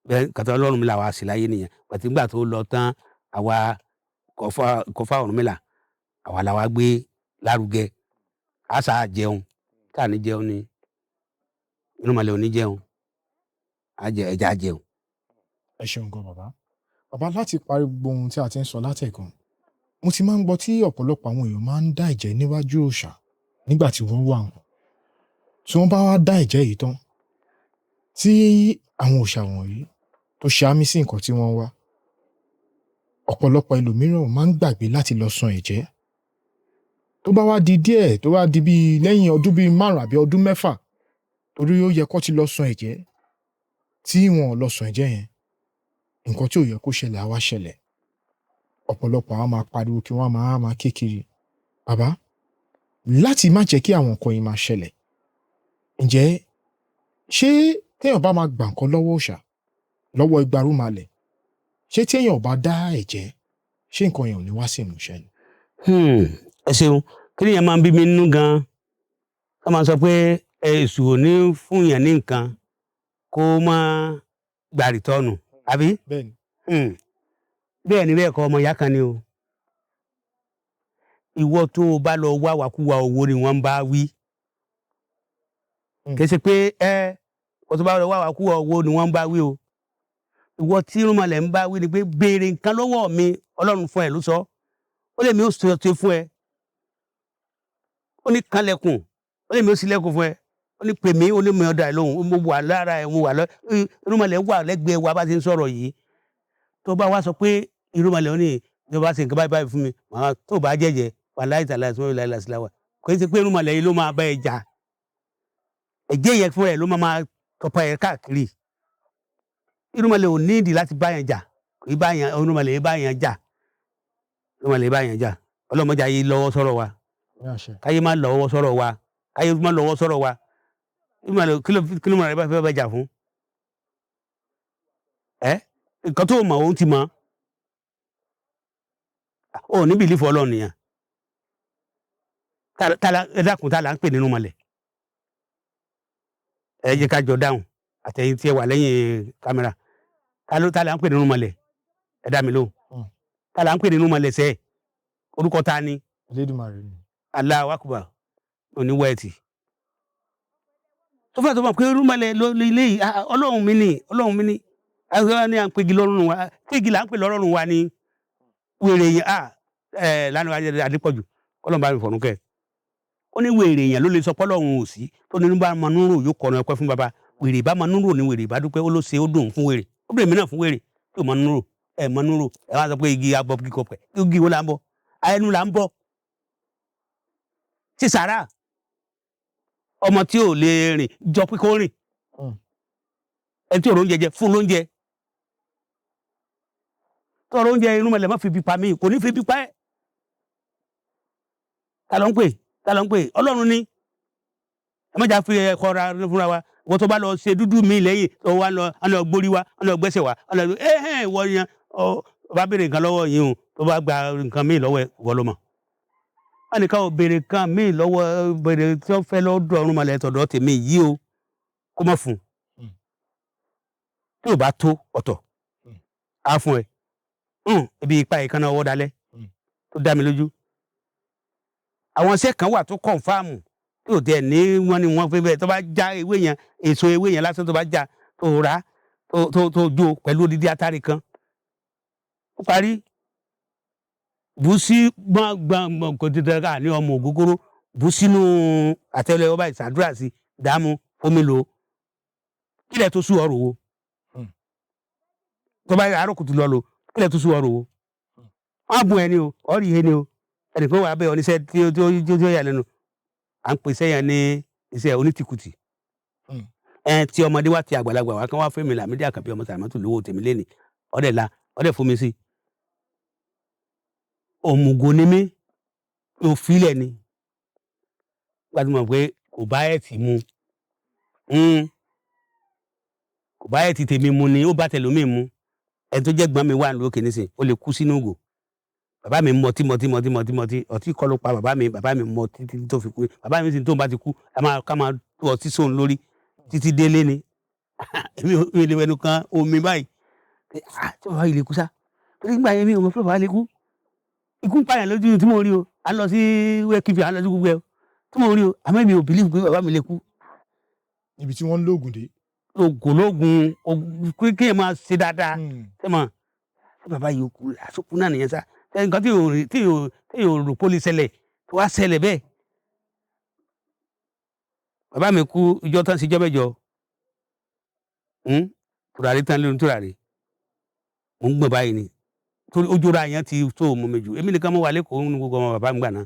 Bẹ́ẹ̀ nǹkan tí Ọ̀rúnmìlà wá sí láyé nìyẹn. Pàtí nígbà tó lọ tán, àwa kọfá Ọ̀rúnmìlà, àwa la wá gbé lárugẹ. A sá jẹun, ká ní jẹun ni, irúnmọlẹ̀ ò ní jẹun, á jẹ ẹja jẹun. Ẹ ṣeun gan bàbá. Bàbá, láti parí gbogbo ohun tí a ti ń sọ látẹ̀kan, mo ti máa ń gbọ́ tí ọ̀pọ̀lọpọ̀ àwọn èèyàn máa ń dá ẹ̀jẹ̀ níwájú òòṣà nígbà tí wọ́n wà wọn. Tí wọ́n bá wá dá ẹ̀jẹ̀ yìí tán, tí àwọn òòṣà wọ̀nyí tó ṣe àmì sí nǹkan tí wọ́n wá, ọ̀pọ̀lọpọ̀ ẹlòmíràn máa ń gbàgbé láti lọ san ẹ̀jẹ́. Tó Tó bá wá di díẹ̀, tó bá di bíi lẹ́yìn ọdún bíi 5 àbí ọdún 6, torí ó yẹ kó ti lọ sun ẹ̀jẹ̀, tí wọn ò lọ sun ẹ̀jẹ̀ yẹn, nǹkan tí ò yẹ kó ṣẹlẹ̀ á wá ṣẹlẹ̀. Ọ̀pọ̀lọpọ̀ á máa pariwo kí wọ́n máa ké kiri. Bàbá, láti má jẹ́ kí àwọn nǹkan yìí máa ṣẹlẹ̀, ǹjẹ́ ṣé téèyàn bá máa gbà nǹkan lọ́wọ́ òòṣà, lọ́wọ́ igbarúnmalẹ̀, ṣé téèyàn ò bá dá ẹ̀jẹ̀, ṣé nǹkan yẹn ò ní wá sí ìmúṣẹ ni? Ẹ ṣeun. Kí nìyẹn máa ń bí mi nínú gan-an? Wọ́n máa sọ pé èṣù ò ní fún yàn ní nǹkan kó má gba rìtọ́ọ̀nù, àbí? Bẹ́ẹ̀ni. Bẹ́ẹ̀ ni, bẹ́ẹ̀ kọ́, ọmọ ìyá kan ni o. Ìwọ tó o bá lọ wá wàkúwà owó ni wọ́n ń bá wí. Kì í ṣe pé ìwọ tó bá lọ wá wàkúwà owó ni wọ́n ń bá wí o. Ìwọ tí irúnmọlẹ̀ ń bá wí ni pé béèrè nǹkan lọ́wọ́ mi, Ọlọ́run fún ẹ ló sọ. Ó lè mi ó sọ ti fún ẹ. Ó ní kanlẹ̀kùn, ó lè mi ó ṣílẹ̀kùn fún ẹ. Ó ní pè mí, ó ní mi ọ̀dà ẹ̀ lóhùn, mo wà lára ẹ̀, mo wà lọ. Irúnmọlẹ̀ wà lẹ́gbẹ̀ẹ́ wa bá ti ń sọ̀rọ̀ yìí. Tó bá wá sọ pé irúnmọlẹ̀ ó ní tó bá ṣe nǹkan báyìí báyìí fún mi, màá tó bá jẹ́jẹ́ wà láì tàlà ìsúnmọ́ ìlà ìlà síláwà. Kò í ṣe pé irúnmọlẹ̀ yìí ló máa bá ẹ jà. Ẹ̀jẹ̀ yẹn fún ẹ ló máa tọpa ẹ káàkiri. Irúnmọlẹ̀ ò ní ìdí láti bá yẹn jà. Kò í bá yẹn, irúnmọlẹ̀ yìí bá yẹn jà. Irúnmọlẹ̀ yìí bá yẹn jà. Ọlọ́mọdé ayé lọ́wọ́ sọ̀rọ̀ wa. Káyé má lọ́wọ́ sọ̀rọ̀ wa. Káyé má lọ́wọ́ sọ̀rọ̀ wa. Irúnmọlẹ̀ kí ló máa bá fẹ́ bá jà fún? Ẹ nǹkan tó mọ̀ òun ti mọ̀. Ó ní bìlífù Ọlọ́run nìyẹn. Ẹ dákun, tá là ń pè nínú mọ̀lẹ̀. Ẹ jẹ́ ká jọ dáhùn àtẹ̀yìn tí ẹ wà lẹ́yìn kámẹ́rà. Tá là ń pè nínú mọ̀lẹ̀? Ẹ dá mi lóhùn. Tá là ń pè nínú mọ̀lẹ̀ sẹ́ẹ̀? Orúkọ ta ni? Elédùmarè ni. Allahu Akbar. Oníwẹ̀ẹ̀tì. Tó fẹ́ tó mọ̀ pé irúnmọlẹ̀ ilé yìí, Ọlọ́run mi ni, Ọlọ́run mi ni. Àwọn ní à ń pegi lọ́rùn wa, kéègì là ń pè lọ́rùn wa ni wèrè yẹn. Lánàá Adépọ̀jù, Ọlọ́run bá mi fọ̀rún kẹ́. Ó ní wèrè yẹn ló lè sọ pọ́lọ́run ò sí, tó nínú bá mọ núrò yóò kọ̀nà ẹ̀kọ́ fún baba. Wèrè bá mọ núrò ni wèrè bá dúpẹ́, ó ló ṣe ó dùn fún wèrè. Ó dùn èmi náà fún wèrè tí ò mọ núrò, ẹ mọ núrò, ẹ wá sọ pé igi abọ́ kíkọ pẹ̀, igi wo là ń bọ̀? Ẹnu là ń bọ̀. Ṣé sàrà? Ọmọ tí ò lè rìn jọ pé kó rìn. Ẹni tí ò róúnjẹ jẹ fún lóúnjẹ. Tọrọ oúnjẹ irúnmọlẹ̀ má fi bí pa mí, kò ní fi bí pa ẹ́. Ta ló ń pè? Ta ló ń pè? Ọlọ́run ni. Ẹ má jà fi ẹ̀kọ́ ra fúnra wa. Wọ́n tó bá lọ ṣe dúdú mi lẹ́yìn tó wá lọ, á lọ gbórí wa, á lọ gbẹ́sẹ̀ wa, á lọ ìwọ yẹn, ọ bá béèrè nǹkan lọ́wọ́ yìí o, tó bá gba nǹkan míì lọ́wọ́ ẹ, ìwọ ló mọ̀. Wọ́n ní ká o béèrè nǹkan míì lọ́wọ́, béèrè tí wọ́n fẹ́ lọ́dọ̀ ọ̀run mọ̀lẹ́ tọ̀dọ̀ tèmi yìí o, kó má fún un. Tí ò bá tó ọ̀tọ̀, á fún ẹ. Ibi ipa ìkànnà ọwọ́ dalẹ̀ tó dá mi lójú. Àwọn iṣẹ́ kan wà tó kọ̀nfàmù tí ò tẹ̀ ní wọ́n ní wọ́n fi bẹ́ẹ̀ tó bá já ewé yẹn, èso ewé yẹn lásán tó bá já tó rà tó jó pẹ̀lú odidi atari kan. Ó parí. Bù sí gbọ̀ngbọ̀n kò tètè ká ní ọmọ ògógóró, bù sínú àtẹ́lẹwọ́ báyìí, ṣàdúrà sí, dààmú, omi lò ó. Kílẹ̀ tó sú ọrọ̀ wo? Tó bá àárọ̀ kùtù lọ lò, kílẹ̀ tó sú ọrọ̀ wo? Wọ́n á bùn ẹni o, ọ̀rì ihe ni o. Ẹnìkan wà bẹ́ẹ̀ oníṣẹ́ tí ó yà lẹ́nu. À ń pè iṣẹ́ yẹn ní iṣẹ́ onítìkùtì. Ẹ tí ọmọdé wá ti àgbàlagbà wá kán wá fún mi Làmídì Àkànbí ọmọ Sàlámọ́tù lówó tèmi lénìí. Ọ̀dẹ̀ la, ọ̀dẹ̀ fún mi sí. Òmùgọ̀ ni mí, mo filẹ̀ ni. Nígbà tí mo mọ̀ pé kò bá ẹ̀ tì mu. Kò bá ẹ̀ tì tèmi mu ni, ó bá tẹlòmíì mu. Ẹni tó jẹ́ gbọ́n mi wà lókè nísìn, ó lè kú sínú ògò. Bàbá mi mọtí mọtí mọtí mọtí mọtí, ọtí kọ́ ló pa bàbá mi, bàbá mi mọtí títí tó fi kú. Bàbá mi sì tó ń bá ti kú, ká máa tú ọtí sóun lórí títí délé ni. Èmi ò lè wẹnu kan omi báyìí. Tí bàbá yìí lè kú sá. Torí nígbà yẹn mi ò mọ̀ pé bàbá lè kú. Ikú ń pààyàn lójú tí mo rí o. À ń lọ sí wẹ́kìfì, à ń lọ sí gbogbo ẹ. Tí mo rí o, àmọ́ èmi ò bìlífù pé bàbá mi lè kú. Ibi tí wọ́n ń lóògùn dé. Ògùn lóògùn, kí ẹ máa ṣe dáadáa. Ṣé mọ̀? Ṣé bàbá yìí kú? Àsopọ̀ náà nìyẹn sá. Nǹkan tí yóò rò pé ó lè ṣẹlẹ̀ tó wá ṣẹlẹ̀ bẹ́ẹ̀. Bàbá mi kú ìjọ tán sí ìjọ mẹ́jọ. Tùràrí tán lórí tùràrí. Mò ń gbọ̀n báyìí ni. Torí ojú ra yẹn ti tó mú mi jù. Èmi nìkan mo wà lẹ́kọ̀ọ́ nínú gbogbo ọmọ bàbá mi gbà náà.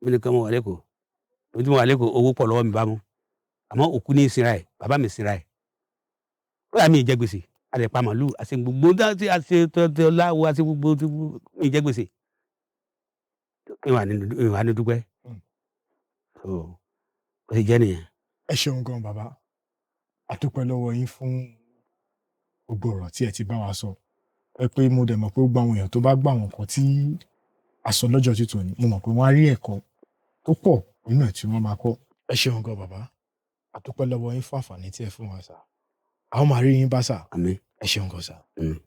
Mi nìkan mo wà lẹ́kọ̀ọ́. Èmi tí mo wà lẹ́kọ̀ọ́, owó pọ̀ lọ́wọ́ mi bá mu, àmọ́ òkú ní í sinra ẹ̀, bàbá mi sinra ẹ̀. Kódà mi ì jẹ gbèsè, a lè pa màlúù, àti gbogbo tí a ṣe tọ́ láwo, àti gbogbo tí mi ì jẹ gbèsè, kí n wà nínú ìwà ní dúpẹ́. So ó ti jẹ́ nìyẹn. Ẹ ṣeun gan, bàbá. A dúpẹ́ lọ́wọ́ yín fún gbogbo ọ̀rọ̀ tí ẹ ti bá wa sọ. Ẹ pé mo dẹ̀ mọ̀ pé gbogbo àwọn èèyàn tó bá gbọ́ àwọn nǹkan tí a sọ lọ́jọ́ tí tòní, mo mọ̀ pé wọ́n á rí ẹ̀kọ́ tó pọ̀ nínú ẹ̀ tí wọ́n máa kọ́. Ẹ ṣeun gan, bàbá. A dúpẹ́ lọ́wọ́ yín fún àǹfààní tí ẹ fún wa, sà. A ó máa rí yín bá, sà. Àmín. Ẹ ṣeun gan, sà. Àmín.